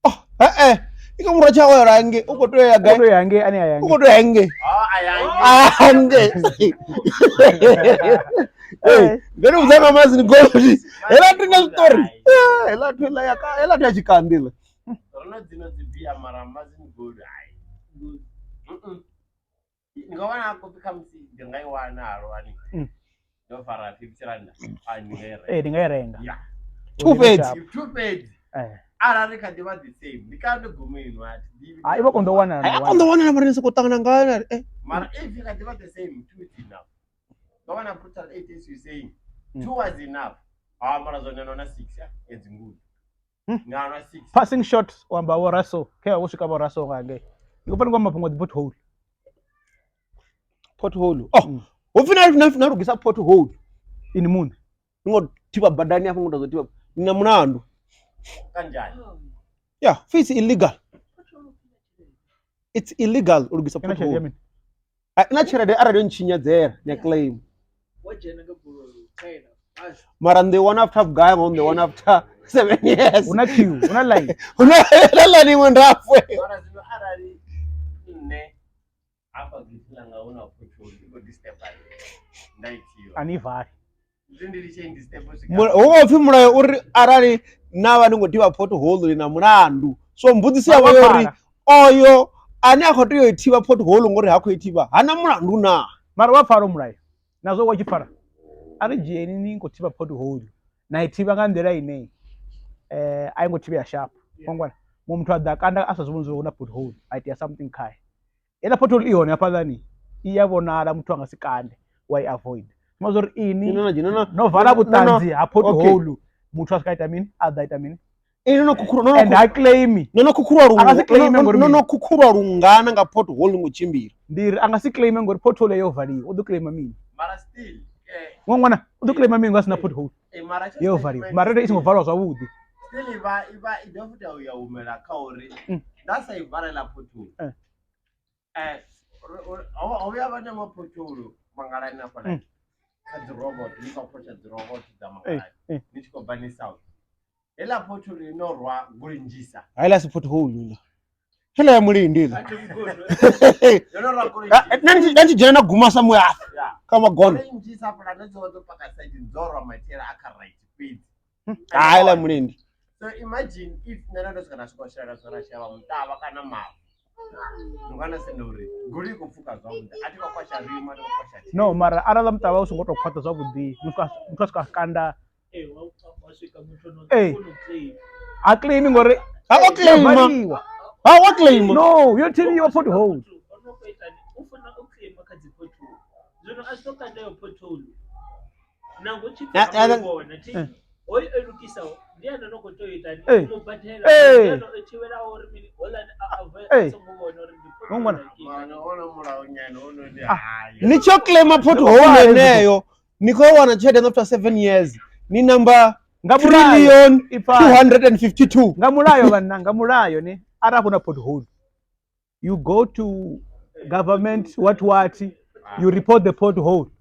Oh, eh eh. I ka mura tsha wela nge u khou tou ya gai. U ya nge ane a ya U khou tou ya nge. Oh, a ya nge. Eh, ngeno vhudza nga Mazin Gold. Hela thi nga story. Hela thi la ya ka hela thi ya tshikandi la. Ro dzino dzi bia mara Mazin Gold hai. Ndi nga wana kopi kha musi ndi nga i wana halwani. Ndo fara 50 rand. A ndi nga i renga. Eh, ndi nga i renga. Yeah. Two fhedzi. Two fhedzi. Eh. Arali kha ḓi vha the same, ndi kale ndo guma inwa a thi ḓivhi. Ha, i vha konḓa u wanala. Ai a konḓa u wanala mara ni soko ṱangana ngayo na ri eh. Mara if i kha ḓi vha the same, two is enough. Nga wana brutal 8 as you saying. Two was enough. Ha mara zwone no na 6 ya edzi ngulu. Nga na 6. Passing shot u amba vho Russell. Khe vho swika vho Russell nga ngei. Ndi khou pfa ndi khou amba mafhungo a dzi pothole. Pothole. Oh, hu pfi na na lugisa pothole. Ini muṋe. Ni ngo thivha badani afho ngo tou thivha ni na mulandu. Kanjani? Yeah, it's illegal. It's illegal u lugisa Ina tshelede ya pothole. mini? A ina tshelede arali yo ntshinyadzela ni a claim. Wa dzhena nga goloi China. Mara ndi one after vhugai ngo ndi one after 7 years. Hu na queue, hu na line. Hu na line iṅwe ndapfu. Mara zwino arali nṋe hafha gethini ḽanga hu na pothole i khou disturb nda i thivha. A ni vali. Zwi ndi litshe i disturb u swika. Hu vha pfi mulayo uri arali na vha ni khou thivha pothole ni na mulandu. So mbudziso yavho yo uri oyo ane a khou tea u i thivha pothole ngori ha khou i thivha hana mulandu naa? Mara wa pfala mulayo. Nazwo wa tshi pfala. A ri dzhieni ni khou thivha pothole na i thivha nga nḓila ine a i ngo thivhea sharp. Ngwana muṅwe muthu a ḓa kanda a sa zwi vhoni zwa uri hu na pothole a itea something khae. Heiḽa pothole i hone hafhaḽani i ya vhonala muthu a nga si kande wa i avoid. Zwi amba zwori ini no vala vhuṱanzi ha pothole muthu a swika ita mini a ḓa ita mini. Ini no khukhulwa And ha claim. No no khukhulwa A nga si claim ngori no no khukhulwa lungana nga pothole ngo tshimbila. Ndi ri a nga si claim ngori pothole yo valiwa u ḓo claim mini? Mara still Ṅwana ṅwana u ḓo claim mini nga sina pothole mara tsho yo valiwa mara i songo valwa zwavhuḓi. Still i vha i vha i ḓo futhi ya humela kha uri nda sa i valela pothole. Ho vhuya vha na mapotholo mangalani hafhaḽa kha dzi robot ni khou approacha dzi robot dza mangalani ni tshi khou bva ni south. Heiḽa pothole ino rwa goloi nnzhisa. Heiḽa si pothole iḽa. Heiḽa ya mulindi iḽa. Yo no rwa goloi Nṋe ndi tshi dzhena na guma somewhere afha kha magona. Goloi nnzhisa hafhaḽa na dzo dzo paka side dzo rwa maitele a kha right fhedzi. Hai heiḽa ya mulindi. So imagine if nṋe ndo swika nda swika u shela zwo ra shela muṱavha kana mavu. Ndi nga na senda uri goloi i khou pfuka zwavhuḓi a thi khou kwasha rima, a thi khou kwasha No mara arali muṱavha u songo tou khwaṱha zwavhuḓi muthu a swika a kanda ee ha claim ngori Ha o claim. valiwa. Ha o claim. No, yo thivhiwa pothole. U funa u claim kha dzi pothole. Zwino a si to kanda yo pothole. Nangwe tshi vhona thi hoyu o lugisaho ndi ene no khou tea u ita ni mu badela ndi ene o thivhelaho uri mini houḽani a a songo vhona uri ndi Ni tshi yo claima pothole yeneyo ni khou wana tshelede after 7 years ni number Nga trillion 252. Nga mulayo vhanna, nga mulayo ne arali hu na pothole you go to government what what you report the pothole.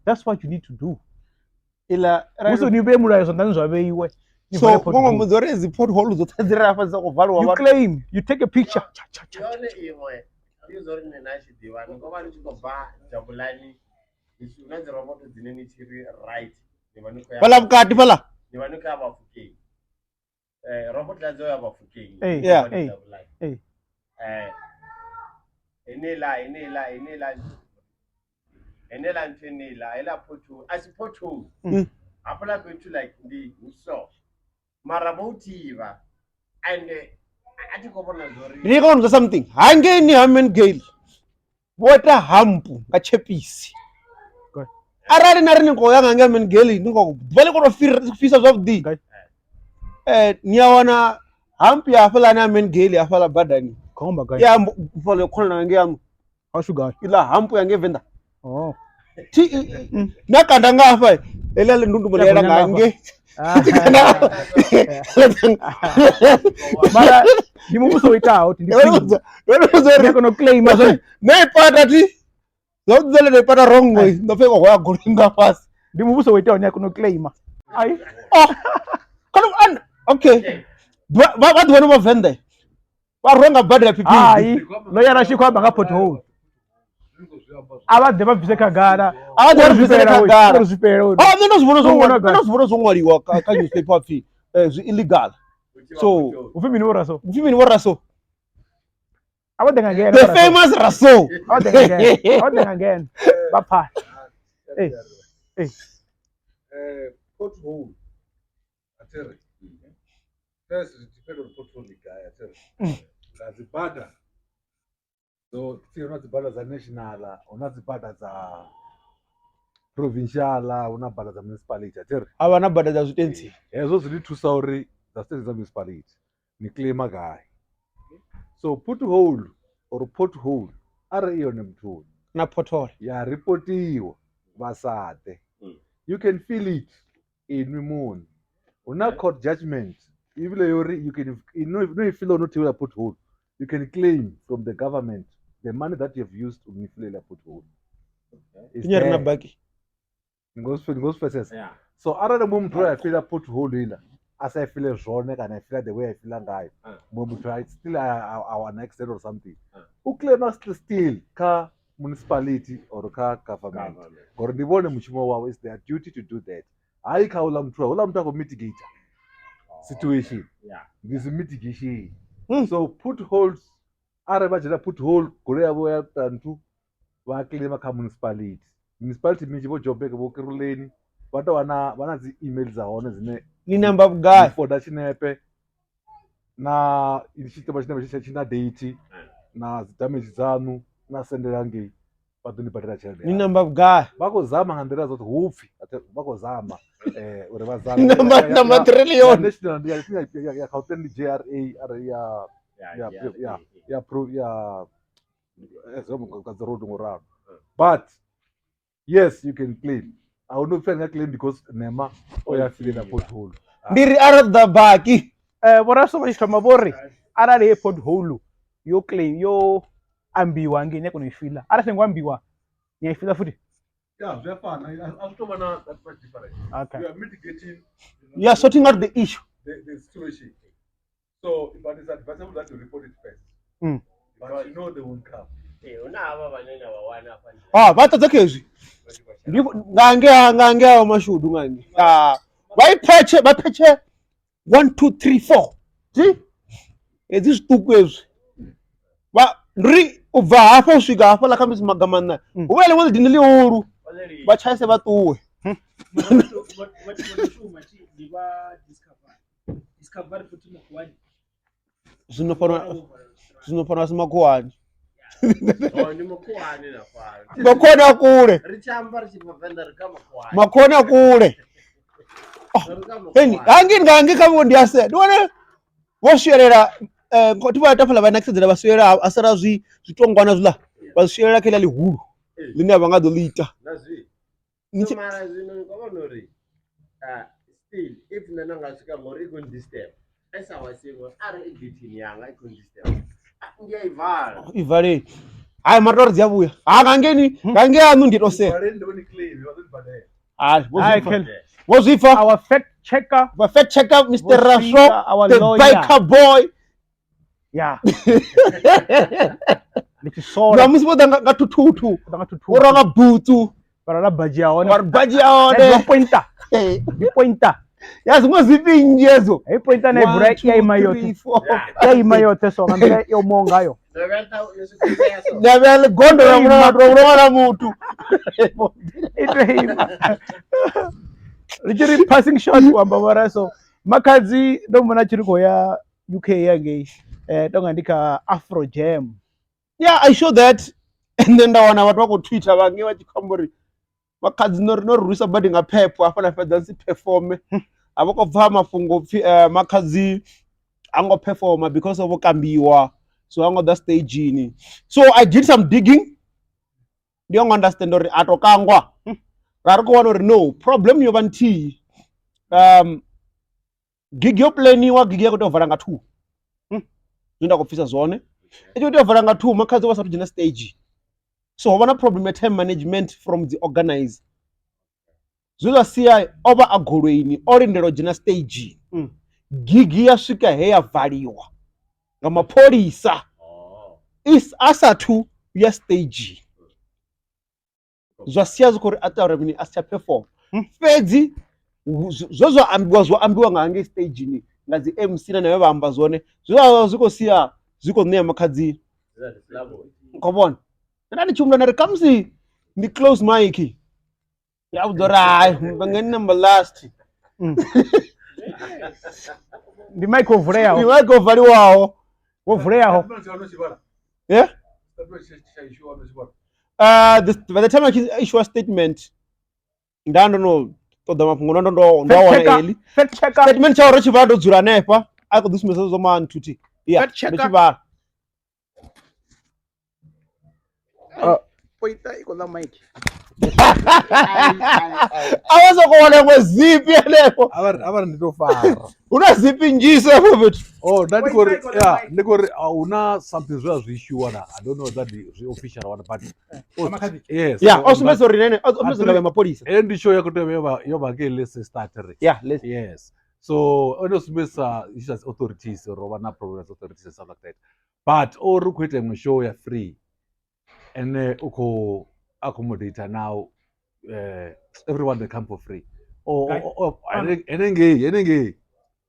That's what you need to do. Ila Musi ni vhee mulayo zwanḓani zwa vheiwe. So vho mbudza uri dzi pothole dzoṱhe dzi re hafha dzi sa khou valiwa. You claim, you take a picture. Yone iṅwe ndi zwa uri nṋe na tshi ḓivha ni khou vha ni tshi khou bva Jabulani ni tshi na dzi roboto dzine ni tshi ri right ni vha ni khou ya Fhaḽa vhukati fhaḽa. Ni vha ni khou ya Vhafukeng. Robot ḽa dzo ya Vhafukeng. Yeah. Hey. Heneiḽa heneiḽa heneiḽa heneiḽa nthu heneiḽa heiḽa pothole a si pothole hafhaḽa fhethu like ndi hu so mara vho thivha and a thi khou vhona zwori Ndi khou vhudza something. Hangeini ha Man Gale vho ita hampu nga tshepisi. Arali na ri ni khou ya nga ngei Man Gale ni khou ḓuvha ḽi khou tou fhisa zwavhuḓi. Ni a wana hampu ya hafhaḽani ha Man Gale hafhaḽa badani. Khomba gai. Ya fhaḽa khona ngei yaṋu. Ha sugar. Iḽa hampu ya ngei Venḓa. Oh. Thi na kanda nga hafha heḽa ḽi ndundumbo ḽi yela nga ngei. Mara ndi muvhuso u itaho ndi uri kona u claima zwo nṋe i pata thi zwavhuḓi ndo i pata wrong way ndo pfa i khou hwaya goloi nga fhasi. Ndi muvhuso u itaho ni a kona u claima. Ai. Oh. Kana okay. Vha vha ḓi wana vha Venḓa. Vha rwa nga bada ya PP. Hai, ḽoyara tshi khou amba nga pothole. A vha ḓe vha bvise khagala. A vha ḓe vha bvise khagala. Uri zwifhela uri. Ah, nṋe ndo zwi vhona zwo ṅwaliwa, ndo zwi vhona zwo ṅwaliwa kha newspaper pfi zwi illegal. So, upfi mini vho Raso? Upfi mini vho Raso? A vha ḓe nga ngeno. The famous Raso. A vha ḓe nga ngeno. A vha ḓe nga ngeno. Vha pfa. Eh. Eh. Pothole. A thi ri. First zwi depend uri pothole ndi gai a thi ri. Nga dzi bada dzo hu na dzi bada dza national hu na dzi bada dza provincial hu na bada dza municipality a thi ri. Ha vha na bada dza zwitentsi. Hezwo zwi ni thusa uri dza state dza municipality ni claima gai. So pothole or pothole arali i yone muthuni na pothole ya ripotiwa vha sa ḓe you can feel it inwi muṋe hu na court judgment ivhile yori you can no no feel no thivhela pothole you can claim from the government the money that you have used u ni filela pothole. Ine ri na baki ni ngo zwi pfesesa. So arali muṅwe muthu a fila pothole iḽa a sa i file zwone kana i fila the way a i fila ngayo muṅwe muthu a still a wana accident or something u claima still kha municipality or kha government ngori ndi vhone mushumo wavho, is their duty to do that. Hayi kha uḽa muthu, houḽa muthu a khou mitigate situation, ndi zwi mitigation. So potholes arali vha dzhena pothole goloi yavho ya ita nthu vha claima kha municipality. Municipality minzhi vho Joburg vho Kurhuleni vha tou vha na vha na dzi email dza hone dzine ni namba vhugai foda tshinepe na tshiṱemba tshinepe tshi na date na dzi damage dzanu na sendela ngei vha ḓo ni badela tshelede. Ni namba vhugai? Vha khou zama nga nḓila dzoṱhe hupfi vha khou zama uri vha zame. Namba namba trillion. National ya ya Gauteng ndi JRA arali ya ya ya ya pro ya ka dzi road ngo ralo. But yes you can claim. A hu no pfi nga claim because nema o ya filela pothole. Ndi ri arali ḓa baki. Vho Raso vha tshi thoma vho ri arali he pothole yo claim yo ambiwa ngei ni a kona u i fila, arali songo ambiwa ni a i fila futhi. Yeah, zwi a fana. A zwi tou vha na that much difference. Okay. You are mitigating You are sorting out the issue. the situation. So, but it's advisable that you report it first. But you know they won't come. Hu na havha vhane na vha wana hafha. Ah, vha ṱoḓa khezwi. Ndi nga ngei nga ngei ha mashudu nga ngei. Ah, vha i phetshe, vha phetshe 1 2 3 4. Thi? Hedzi zwiṱuku hezwi. Vha ri u bva hafha u swika hafha ḽa kha musi maga maṋa. Hu vhuya ḽiṅwe ḽidindi ḽihulu. Vha tshaise vha ṱuwe. Vhathu vho no shuma thi ndi vha Discovery. Discovery futhi makhuwani. Zwino fhano zwino fhano asi makhuwani. Oh, ndi makhuwani na fhano. Makhuwani a kule. Ri tshi amba ri tshi bva Venḓa ri kha makhuwani. Makhuwani a kule. Ri kha Heni, makhuwani. hangi nga hangi kha vho ndi ase. Ndi wane vho swielela thi vha tafula vha nakisedzela vha swielela a sala zwi zwitongwana zwiḽa vha zwi swielela kha iḽa ḽihulu ḽine a vha nga ḓo ḽi ita. Na zwi. Ni So tshi- mara zwino ni khou vhona uri still if nṋe nda nga swika ngori i khou disturb as I was saying arali i getheni yanga i khou disturb ndi a i vala. I valeni. Hai mara tori dzi a vhuya. Ha nga ngeni nga ngei aṋu ndi to sea. Valeni ndi vhone claim vha ḓo ni badela. Hai vho Hai zwi pfa. Ken. Vho zwi pfa? Our fact checker. Vha fact checker Mr. Vho Rasho, swika, our the lawyer. biker boy. Yeah. Ndi tshisole. Na musi vho ḓa nga thuthuthu. Vho ḓa nga thuthuthu. Vho rwa nga butsu. Vha rwa na badzhi ya hone. Vha ri badzhi ya hone. Vha pointer. Ndi pointer. Ya dziṅwe zwifhi nnzhi hedzo. Heyi pointer na i vula ya ima yoṱhe. Ya ima yoṱhe so nga nḓila yo omaho ngayo. Nda vhea ḽigondo ḽa vhulunga na muthu. I tou ima. Ri tshi ri passing shot u amba vho so Makhadzi ndo muvhona a tshi ri khou ya UK hangei tonga ndi kha Afro Jam. Yeah, I saw that and then nda wana vhathu vha khou twitter vha ngei vha tshi khou amba uri Makhadzi no ri no ri rwisa badi nga phepho hafha na fhedza si performe. A vha khou bva mafhungo pfhi Makhadzi ha ngo performa because of kambiwa so ha ngo ḓa stagini. So I did some digging ndi yo ngo understand uri a to kangwa ra ri khou wana uri no problem yo vha nthihi gig yo planiwa gig ya khou tea u vala nga 2 zwine nda khou pfisa zwone i khou tea u vala nga 2 Makhadzi vha sathu dzhena stage so ho vha na problem ya time management from the organizer zwe zwa sia o vha a goloini o lindela u dzhena stage gigi ya swika he ya valiwa nga mapholisa a sathu ya stage zwa sia zwi khou ri a ita uri mini a si tsha perform fhedzi zwe zwa ambiwa zwo ambiwa nga hangei stagini nga dzi MC na vhe vha amba zwone zwe zwa vha zwi khou sia zwi khou ṋea Makhadzi khou vhona nda ndi tshi humbula nda ri khamusi ndi close mic ya vhudza uri hai vha number last ndi mic o vuleaho ndi mic o valiwaho wo vuleaho yeah by the time I issue a statement nda ndo no ṱoḓa mafhungo ndo ndo ndo a wana early fact checker statement tsha uri tshi vhala ndo dzula hanefha a khou ḓi sumbedzisa zwo manthuthi yeah Fact ndo tshi vhala Poita i khou ḽa mic. A vha soko wana iṅwe zipi henefho. A vha ri a vha ri ndi tou fara. Hu na zipi nnzhisa hafho fhethu. Oh, nda ndi khou ri ya ndi khou ri a hu na something zwe a zwi issuwa na I don't know that ndi zwi official or what but yes. Yeah, o sumbedza uri nene o sumbedza ndavha ya mapholisa. Heyo ndi show ya khou tea yo vha yo vha ngei Leicester ri. Yeah, Leicester. Yes. So o no sumbedzisa issues authorities uri ho vha na problems authorities and stuff like that. But o ri khou ita iṅwe show ya free ene u khou accommodate now everyone they come for free. Henengei henengei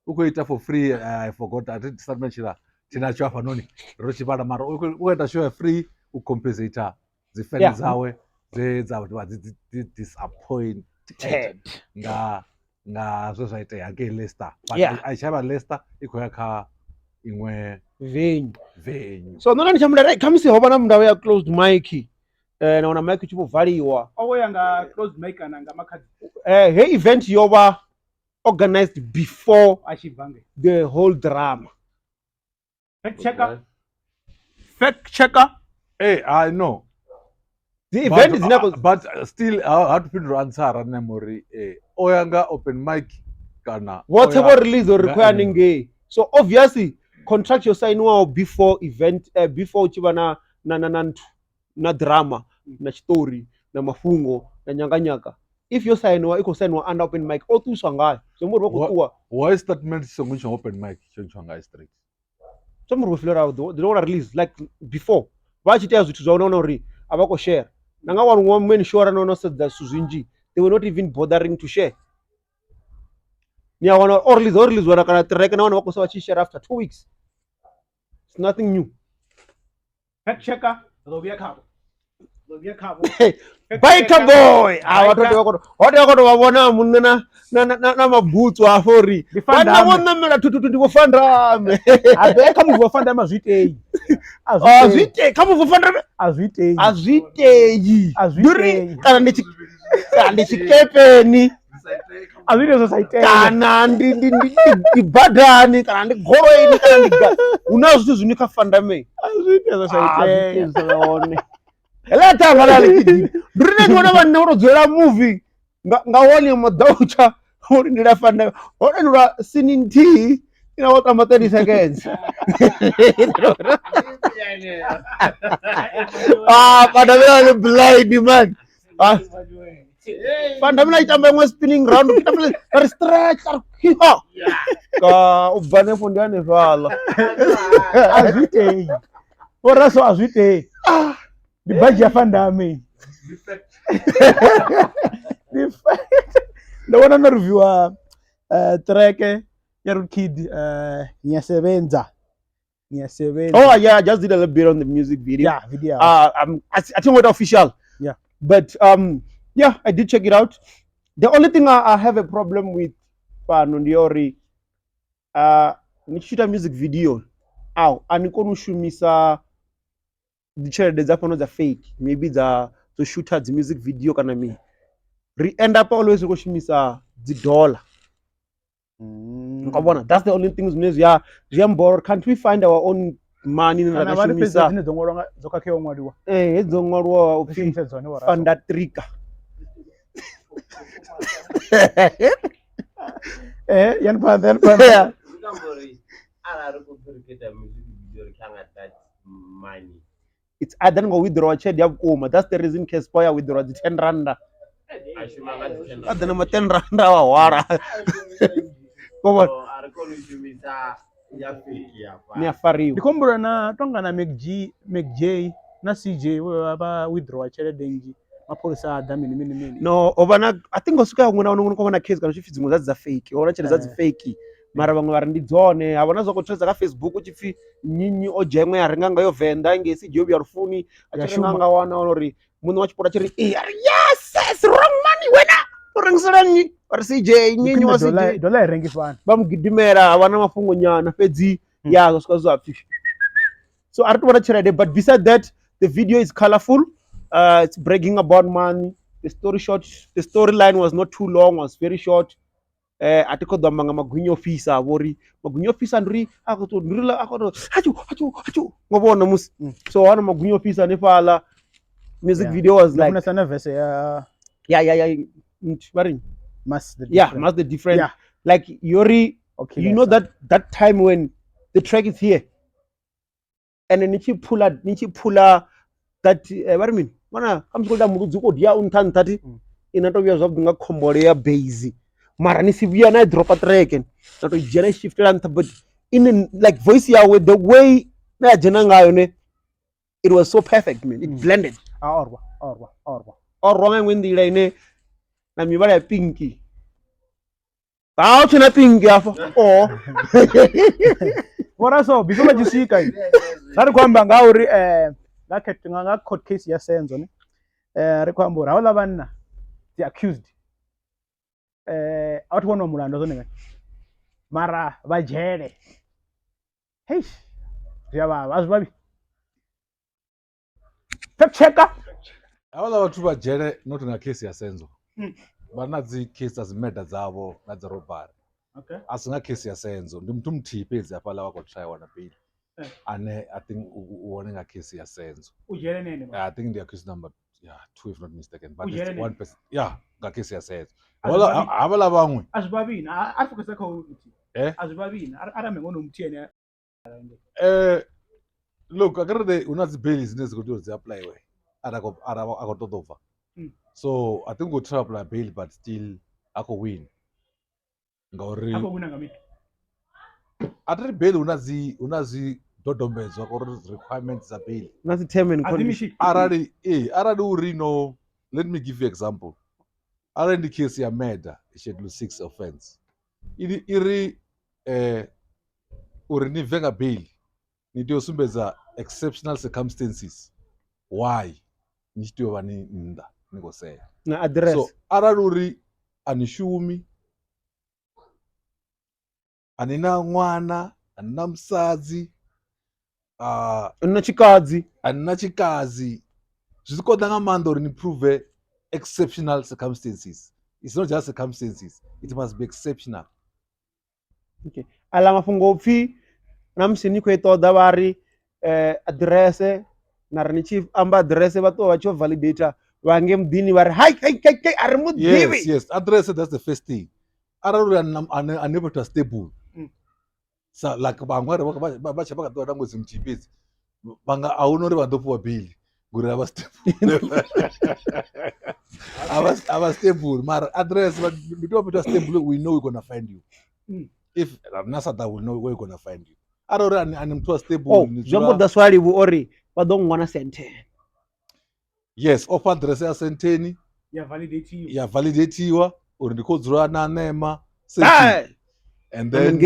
u khou ita for free I forgot a thi statement tshila tshinatsho hafhanoni ro tshi vhala mara u khou ita show ya free u compensate dzi fan dzawe dze dza vha dzi disappointed nga nga zwe zwa itea ngei Leicester but Yeah. a tsha vha Leicester i khou ya kha iṅwe Venue. venue So nṋe nda ndi tshi humbula uri khamusi ho vha na ndavha ya closed mic na wana mic i tshi vho valiwa. O vho ya nga closed mic kana nga Makhadzi Heyi event yo vha organized before a tshi bva ngei. the whole drama. Fact checker. Fact checker. Hey, I know. The event is not but still I had to findula answer nṋe muri o ya nga open mic kana vhoṱhe vho release uri khou ya haningei. So obviously contract yo sainiwaho before event before tshi vha na na na na nthu na drama na tshiṱori na mafhungo na nyanganyaka. If yo sainiwa i khou sainiwa under open mic o ṱuwiswa ngayo zwi amba uri vha khou ṱuwa. Why statement tshi songo tsha open mic tsho ntsha nga straight. Zwi amba uri vho fhira ḓi wana release like before vha tshi itea zwithu zwa wana uri a vha khou share na nga one woman show arali no no sedza zwithu zwinzhi they were not even bothering to share. Ni a wana o release o release wana kana track na wana vha khou sa vha tshi share after 2 weeks. It's nothing new. Fact checker ro vhuya khavho. Ro vhuya khavho. Biker boy. Ah vhathu vha khou ho tea khou vha vhona munna na na na na mabutsu afho uri vhanna vho ṋamela thuthuthu ndi vho Fandame. Habe kha muvhu wa Fandame a zwi itei. A zwi itei kha muvhu wa Fandame a zwi itei. A zwi itei. A zwi itei. Kana ndi tshi kana ndi tshikepeni A zwi itei zwo sa itei. Kana ndi ndi ndi ndi badani kana ndi goloini kana ndi hu na zwithu zwine kha Fandame. A zwi itei zwo sa itei. Zwone. Heḽa thanga ḽa ḽi ndi ri ndi vhona vhanna vho to dzulela movie nga nga one ya maḓautsha vho lindela Fandame ho lindela sini nthihi ina vho tamba 30 seconds. Ah, Fandame ḽi blind man. Ah. Van Damme a tamba iṅwe spinning round ri stretch a ri ha ka u bva hanefho ndi hanefhaḽa a zwi itei vho raso a zwi itei ndi badzhi ya Van Damme Ndi fact. Ndo vhona no reviewa track ya Rude Kid Ngiyasebenza. Ngiyasebenza. Oh yeah, I just did a little bit on the music video. Yeah, video. I think it's official. Yeah. But yeah, I did check it out. The only thing I have a problem with fhano ndi ya uri ni tshi shoota music video aw a ni koni u shumisa dzi tshelede dza fhano dza fake maybe dza dzo shooter dzi music video kana mini. Ri end up always ri khou shumisa dzi dollar. Nga vhona, that's the only thing zwine zwi a zwi a mbora. Can't we find our own money ine ra Kana nga vha ri fhedzi shumisa? dzine dzo ṅwalwa nga dzo khakheaho u ṅwaliwa. Eh, hedzi dzo ṅwaliwa Ri upfi shumise dzone vho raso. Fandatrika. Eh, yani phanḓa, yani phanḓa. Yeah. Zwi amba uri arali ri khou pfhi ri khou ita music video ri kha nga that money. It's either ngo withdraw tshelede ya vhukuma. That's the reason Casper ya withdraw dzi 10 randa. A shuma nga dzi 10 A ḓa na ma 10 randa wa hwala. Ko vhona So a ri koni u shumisa ya fake ya ni a fha. fariwa. Ndi khou humbula na tonga na McG, McJ na CJ vho vha withdraw tshelede nnzhi mapholisa a ḓa mini mini mini. No, o vha na I think o swika huṅwe na huṅwe ko vha na case kana tshipfi dziṅwe dza dzi dza fake. Ho vha na tshelede dza dzi fake. Mara vhaṅwe vha ri ndi dzone. Ha vha na zwa khou threadza kha Facebook hu tshi pfi nnyi nnyi o dzhia iṅwe ya renga ngayo Venḓa ngei CJ o vhuya lufuni a Ya tshi renga shuma. nga wana uri muṋe wa tshiporo a tshi ri eh a ri yes yes wrong money wena u rengisela nnyi vha ri CJ nnyi nnyi wa CJ Dola i rengi fhano. vha mu gidimela ha vha na mafhungo nyana fhedzi ya zwa swika zwa pfi so a ri tu vhona tshelede but beside that the video is colorful it's bragging about money the story short the storyline was not too long was very short a thi khou ḓo amba nga magwinya ofhisa vho uri magwinya ofhisa ndi uri a khou tou ndi uri a khou tou hatshu hatshu hatshu ngo vhona musi so wana magwinya ofhisa hanefhaḽa music Yeah. video was Ndo like funesa na verse ya yeah vha ri Mass the yeah Different. Mass the Different Yeah. like yori Okay, you know let's- that time when the track is here and ni tshi phula ni tshi phula that vha ri mini ṅwana kha musi khou ita muludzi u khou dia u nṱha nṱha thi ina to vhuya zwavhuḓi nga khombole ya base mara ni si vhuya na i dropa track na to dzhia na i shiftela nṱha but in like voice yawe the way na ya dzhena ngayo ne it was so perfect man it blended A orwa, orwa, orwa. o rwa nga iṅwe nḓila ine na mivhala ya pinki a hu tshena pinki afha o Vhona so before vha tshi swika ra ri khou amba nga uri nga khet nga court case ya Senzo ne ri khou amba uri hauḽa vhanna the accused a vha thu waniwa mulandu zwone vhane mara vha dzhele. Heish zwi a vhavha a zwi vhavhi. Fact checker. Havhaḽa vhathu vha dzhele not nga case ya Senzo. Vha na dzi case dza dzi murder dzavho na dzi robbery. Okay. A si nga case ya Senzo, ndi muthu muthihi fhedzi hafhaḽa vha khou try wana bail. Ane I think u hone nga case ya Senzo. U dzhele nene. I think ndi accused number 2 if not mistaken, but U it's dzhele nene. one person. Yeah, nga case ya Senzo. A zwi vhavhi. Havhaḽa vhaṅwe. A zwi vhavhi na a focus kha u muthihi. Eh? A zwi vhavhi na ara ame ngono muthihi ene. Look, akere hu na dzi bail dzine dzi khou tea uri dzi applyiwe ara a khou ṱoḓa u bva. So I think we try apply bail but still a khou win. Ngauri A khou wina nga mini? A thi ri bail hu na dzi hu na zwi dodombedzwa uri requirements dza bail. Na dzi term and A dzi conditions. mishi. Arali arali uri no, let me give you example. Arali ndi case ya murder, schedule 6 offense. I ri uri ni bve nga bail ni tea u sumbedza exceptional circumstances why ni tshi tea u vha ni nnḓa ni khou sela. Na address. So arali uri a ni shumi, a ni na ṅwana, a ni na musadzi, a ni na tshikadzi, a ni na tshikadzi, zwi konḓa nga maanḓa uri ni prove exceptional circumstances. It's not just circumstances, it must be exceptional. Okay. Aḽa mafhungo upfi na musi ni khou i ṱoḓa vha ri address na ri ni tshi amba address vha ṱuwa vha tshi validate vha nge muḓini vha ri hai hai hai hai a ri muḓivhi. Yes, yes, address, that's the first thing. Arali uri a ni fhethu ha stable. Sa like vhaṅwe vha tshe vha kha ḓi vha na ṅwedzi muthihi fhedzi vha nga a huna uri vha ḓo fhiwa bail. Ngori a vha stable. A vha stable mara address but ndi tea u fhethu stable we know we're gonna find you. If na sa we know where we're gonna find you. Arali uri ani muthu wa stable Oh, zwi amba uri that's why Livhu ori vha ḓo nngwana Sandton. Yes, offer address ya Sandton ya validatiwa. Ya validatiwa uri ndi khou dzula na Nema Sandton. And then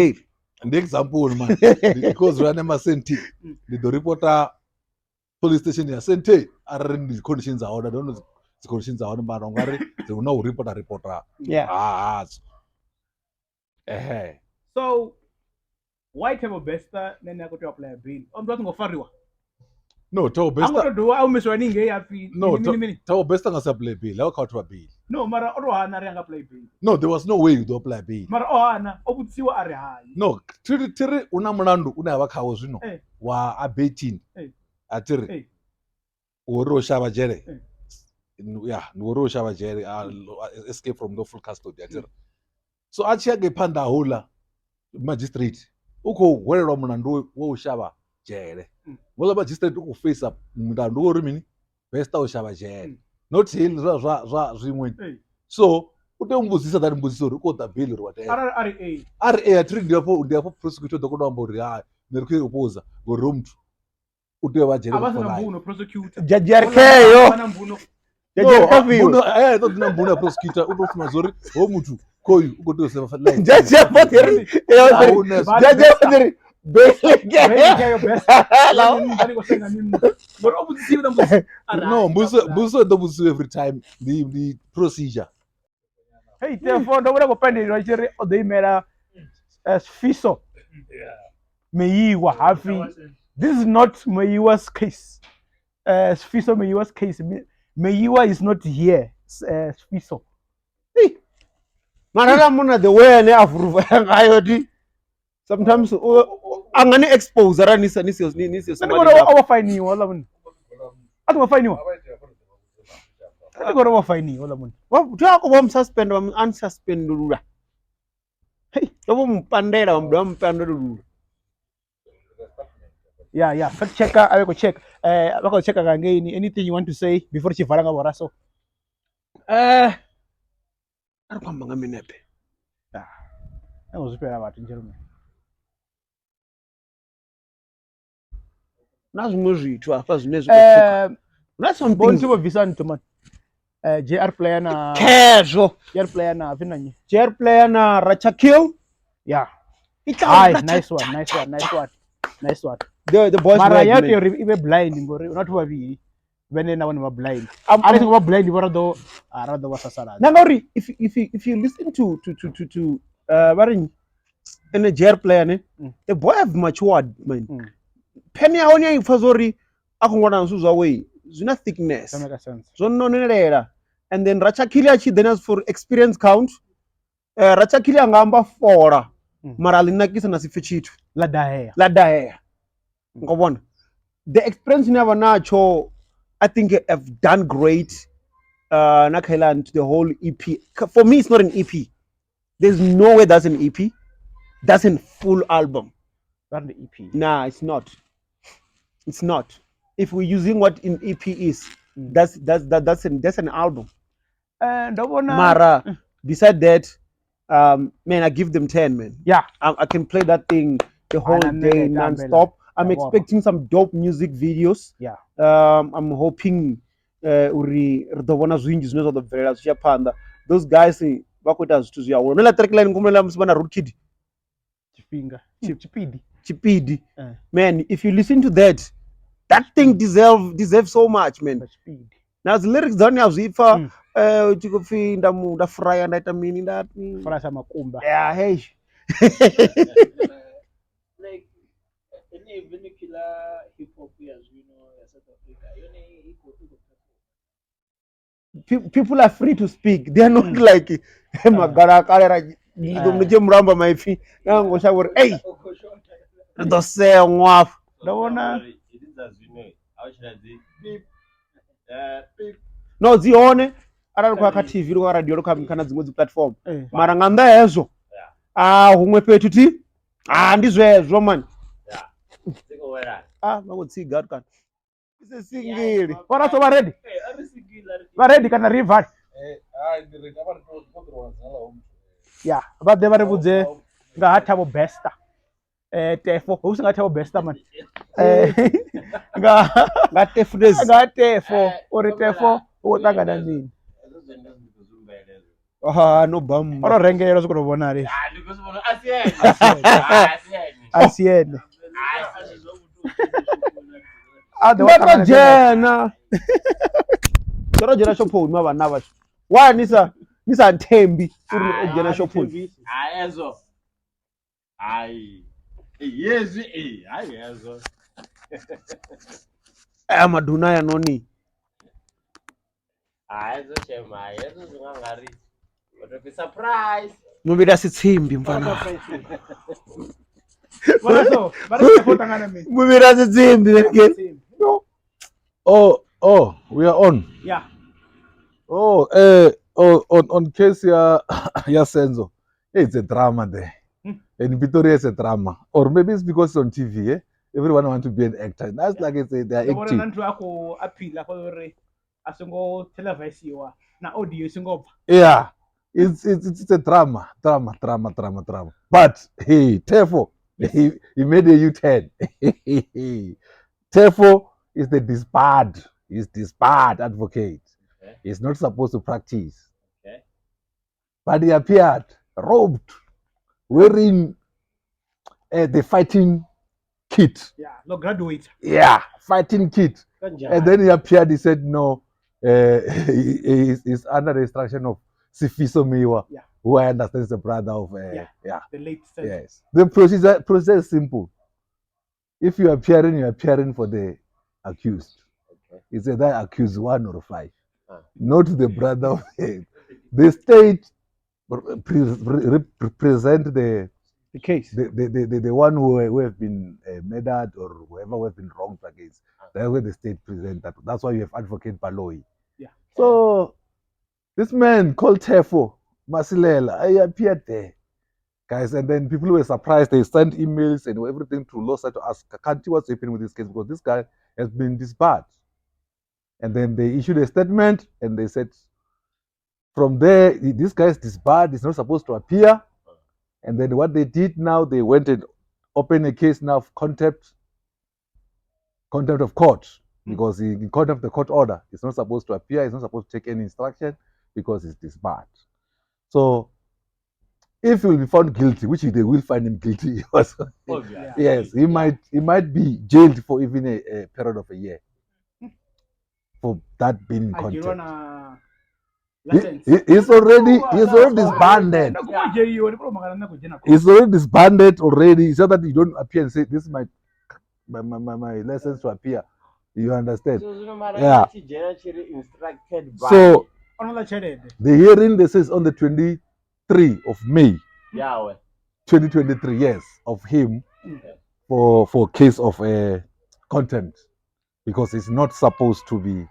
ndi example man. Ndi khou dzula Nema Sandton. Ndi ḓo reporta police station ya Sandton arali ndi conditions dza hone, I don't know dzi conditions dza hone mara ungari dzi na u reporta reporta hadzo. Ehe. So why Thabo Bester nene a khou tea u apply bail? O muthu a songo fariwa. No, Thabo Bester. A ngo to dovha a humiswa haningei a pfi No, Thabo Bester nga si apply bail, ha kha vhathu vha bail. No, mara o to hana ri anga apply bail. No, there was no way you do apply bail. Mara o hana, o vhudziwa a ri hai. No, thiri thiri una mulandu une avha khawo zwino wa abetini. A thiri uri o shavha dzhele. Ya, ndi uri o shavha dzhele, escape from lawful custody a thiri. So a tshi ya ngei phanḓa houḽa magistrate u khou hwelelwa mulandu wa u shavha dzhele. Houḽa magistrate u khou face mulandu wa uri mini? Bester u shavha dzhele. Not heli zwa zwa zwa zwiṅwe. So u tea u mbudzisa that mbudziso uri u khou ḓa bail or whatever. Arali a ri ee. A ri ee, a thi ri ndi hafho ndi hafho prosecutor u ḓo kona u amba uri hai nṋe ri khou i opposer ngori hoyu muthu u tea u vha dzhele A vha for sina life. mbuno prosecutor. Judge ya ri kheyo. Vha na mbuno. Judge ya ri kafhiwe. Mbuno eh ṱoḓi na mbuno ya prosecutor u tou funa zwori hoyu muthu khoyu u khou tea u serve life. Judge ya mbo ḓi ri Ahuna Judge ya mbo ḓi ri bail Bail keyo best. Vha ni khou senga ni nṋe. Ngori o vhudzisiwa na mbudziso. No, mbudziso mbudziso i ḓo vhudzisiwa every time ndi ndi procedure. Hey, Tefo, ndo vhona khou pandelwa tshi ri o ḓo imela Sfiso Meyiwa hapfi this is not Meyiwa's case. Sfiso Meyiwa's case. Meyiwa is not here. Sfiso. Mara la muna the way ane a vuruva ngayo di sometimes a nga ni expose arali ni sa ni si ni si Nṋe ndi vhona o vha fainiwa houḽa munna. A thi ngo fainiwa. Nṋe ndi vhona o vha fainiwa houḽa munna. Vha a khou vha mu suspend vha mu unsuspendulula. Hey, vha mu pandela vha mu dovha mu pandelulula. Yeah, yeah. Fact checker, a vha khou check. Vha khou checka nga ngeini. Anything you want to say before ri tshi vala nga vhora so? A ri khou amba nga minepe. Ah. A ngo zwi fhela vhathu gentlemen. Na zwiṅwe zwithu hafha zwine zwi khou pfuka. Na something. Bontsi vho bvisa nthu man. JR Player na Khezwo. JR Player na pfi na nnyi? JR Player na Rachakil. Yeah. Itla Hai, nice one, nice one, nice one. Nice one. The boys Mara were ya tea uri i vhe blind ngori una vhathu vhavhili vhene na vhone vha blind. Arali songo vha blind vho ra ḓo ra ḓo vha sasaladza. Na ngauri if you listen to vha ri ene JR Player ne the boy have matured man. Pen ya hone ya ipfa zwori a khou ṅwala zwithu zwawe zwi na thickness. That make sense. Zwo nonelela. And then Rachakili a tshi ḓe na for experience count. Rachakili a nga amba fola mara ḽi nakisa na si pfe tshithu. La dahea. La dahea. Ngo vhona. The experience ine avha natsho I think have done great na kha the whole EP. For me it's not an EP. There's no way that's an EP. That's a full album. Not an EP. Nah, it's not. It's not. If we're using what an EP is, that's an album. Mara, beside that, man, I give them 10, man. Yeah. I can play that thing the whole day non-stop. I'm expecting some dope music videos. Yeah. I'm hoping uri ri ḓo vhona zwinzhi zwine zwa ḓo bvelela zwi tshi ya phanḓa. Those guys vha khou ita zwithu zwi a hula. Nela track line ngumela musi vha na Rude Kid. Tshifhinga. Tshipidi. Tshipidi. Man, if you listen to that, that thing deserve so much, man. Tshipidi. Now the lyrics dza hone a zwi pfa tshi khou pfi nda mu nda fraya nda ita mini nda fraya sa makumba. Yeah, hey. Like any vernacular hip hop ya zwino ya South Africa yone i khou People are free to speak. They are not like magala kale ra ndo muramba maipfi na ngo sha uri hey ri ḓo seṅwa afha. Ndo vhona no dzi hone arali khou ya kha TV lu kha radio lu kha kana dziṅwe dzi platform mara nga nnḓa hezwo a huṅwe fhethu thi a ndi zwezwo man. Ah vha khou tsiga kana. Se singili. Vhora so vha ready? Vha ready kana ri vale? Ya, vha ḓe vha ri vhudze nga ha Thabo Bester. Tefo, hu si nga Thabo Bester man. Nga nga Tefo lezi. Nga Tefo, uri Tefo u khou ṱangana mini. Ah, no bamba. Oro rengelelwa zwi khou tou vhonala hezwi. Ah, ndi khou zwi vhona. A si ene. Ah, a si ene. A si ene. A ḓe wa Ndo to ṱangana dzhena. Ndo to dzhena shophoni ma vhanna vhashu. Why ni sa ni sa nthembi uri o dzhena shophoni? Hai hezwo. Hai. Hezwi eh hai hezwo. Aya maduna aya noni. Hai hezwo shema, hai hezwo zwi nga ngari o to pfi surprise. Muvhili a si tsimbi mfana. Vhona so, vha ri Tefo o ṱangana mini. Muvhili a si tsimbi vheke. Oh, oh, we are on. Yeah. Oh, oh, on case ya ya Senzo. Hey, it's a drama there. In Pretoria, it's a drama. Or maybe it's because it's on TV, eh? Everyone wants to be an actor. That's like it's a, they are Ndi vhona acting. na nthu a khou appeal for uri a songo televisiwa na audio i songo bva. Yeah. It's a drama, drama, drama, drama, drama. But hey, Tefo, he made a U-turn. Tefo is the disbarred. He's disbarred advocate. Okay. He's not supposed to practice. Okay. But he appeared robed, wearing the fighting kit. Yeah, no graduate. Yeah, fighting kit. And then he appeared, he said, no, he's under the instruction of Sifiso Meyiwa, Yeah. who I understand is the brother of, Yeah. yeah. The late Senzo. Yes. The procedure is simple. If you are appearing, you are appearing for the accused. Okay. It's either accused 1 or 5, Ah. not the brother of the state represent the case. The one who have been murdered or whoever who have been wronged against. That's where the state present that. That's why you have Advocate Baloyi. Yeah. So this man called Tefo Masilela, he appeared there, guys, and then people were surprised. They sent emails and everything to LAWSA to ask, can't you what's happening with this case? Because this guy has been disbarred. And then they issued a statement and they said, from there, this guy is disbarred, he's not supposed to appear. And then what they did now, they went and opened a case now of contempt of court, because in contempt of the court order, he's not supposed to appear, he's not supposed to take any instruction because he's disbarred. So if he will be found guilty, which they will find him guilty, also, Obviously. yes, he might be jailed for even a period of a year for that being in A dzhielwa contempt. na license. He's already disbanded. Nda kuma dzhieliwa, ndi khou mangala nṋe khou dzhena court. He's already disbanded already. So that you don't appear and say this is my license to appear. You understand? So zwino mara Yeah. tshi dzhena tshi ri instructed by So O no ḽa tshelede. the hearing, this is on the 23 of May, Yawe. 2023, yes, of him for case of contempt, because he's not supposed to be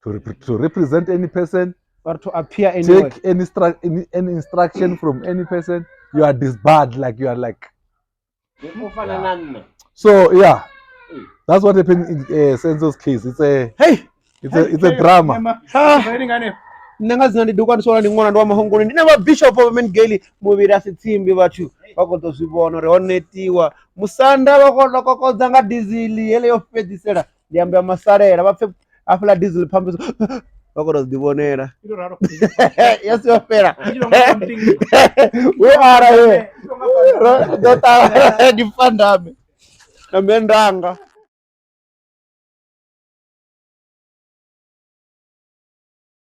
to represent any person, or to appear anywhere. Take any instruction from any person. You are disbarred, like you are like. U fana na nṋe. So yeah, that's what happened in Senzo's case. It's a Hey, it's a drama. Ah. Nṋe nga dzina ndi Dukwana Sola, ndi ṅwana ndi wa Mahongoni, ndi na vha Bishop of Mengeli muvhili a si tsimbi vhathu vha khou ḓo zwi vhona uri ho netiwa musanda vha khou kokodza nga diesel hele yo fhedzisela ndi amba ya masalela vha pfe hafhaḽa diesel pump vha khou tou ḓi vhonela ya si yo fhela we are here ro ḓo ṱavha ndi fandame na mendanga.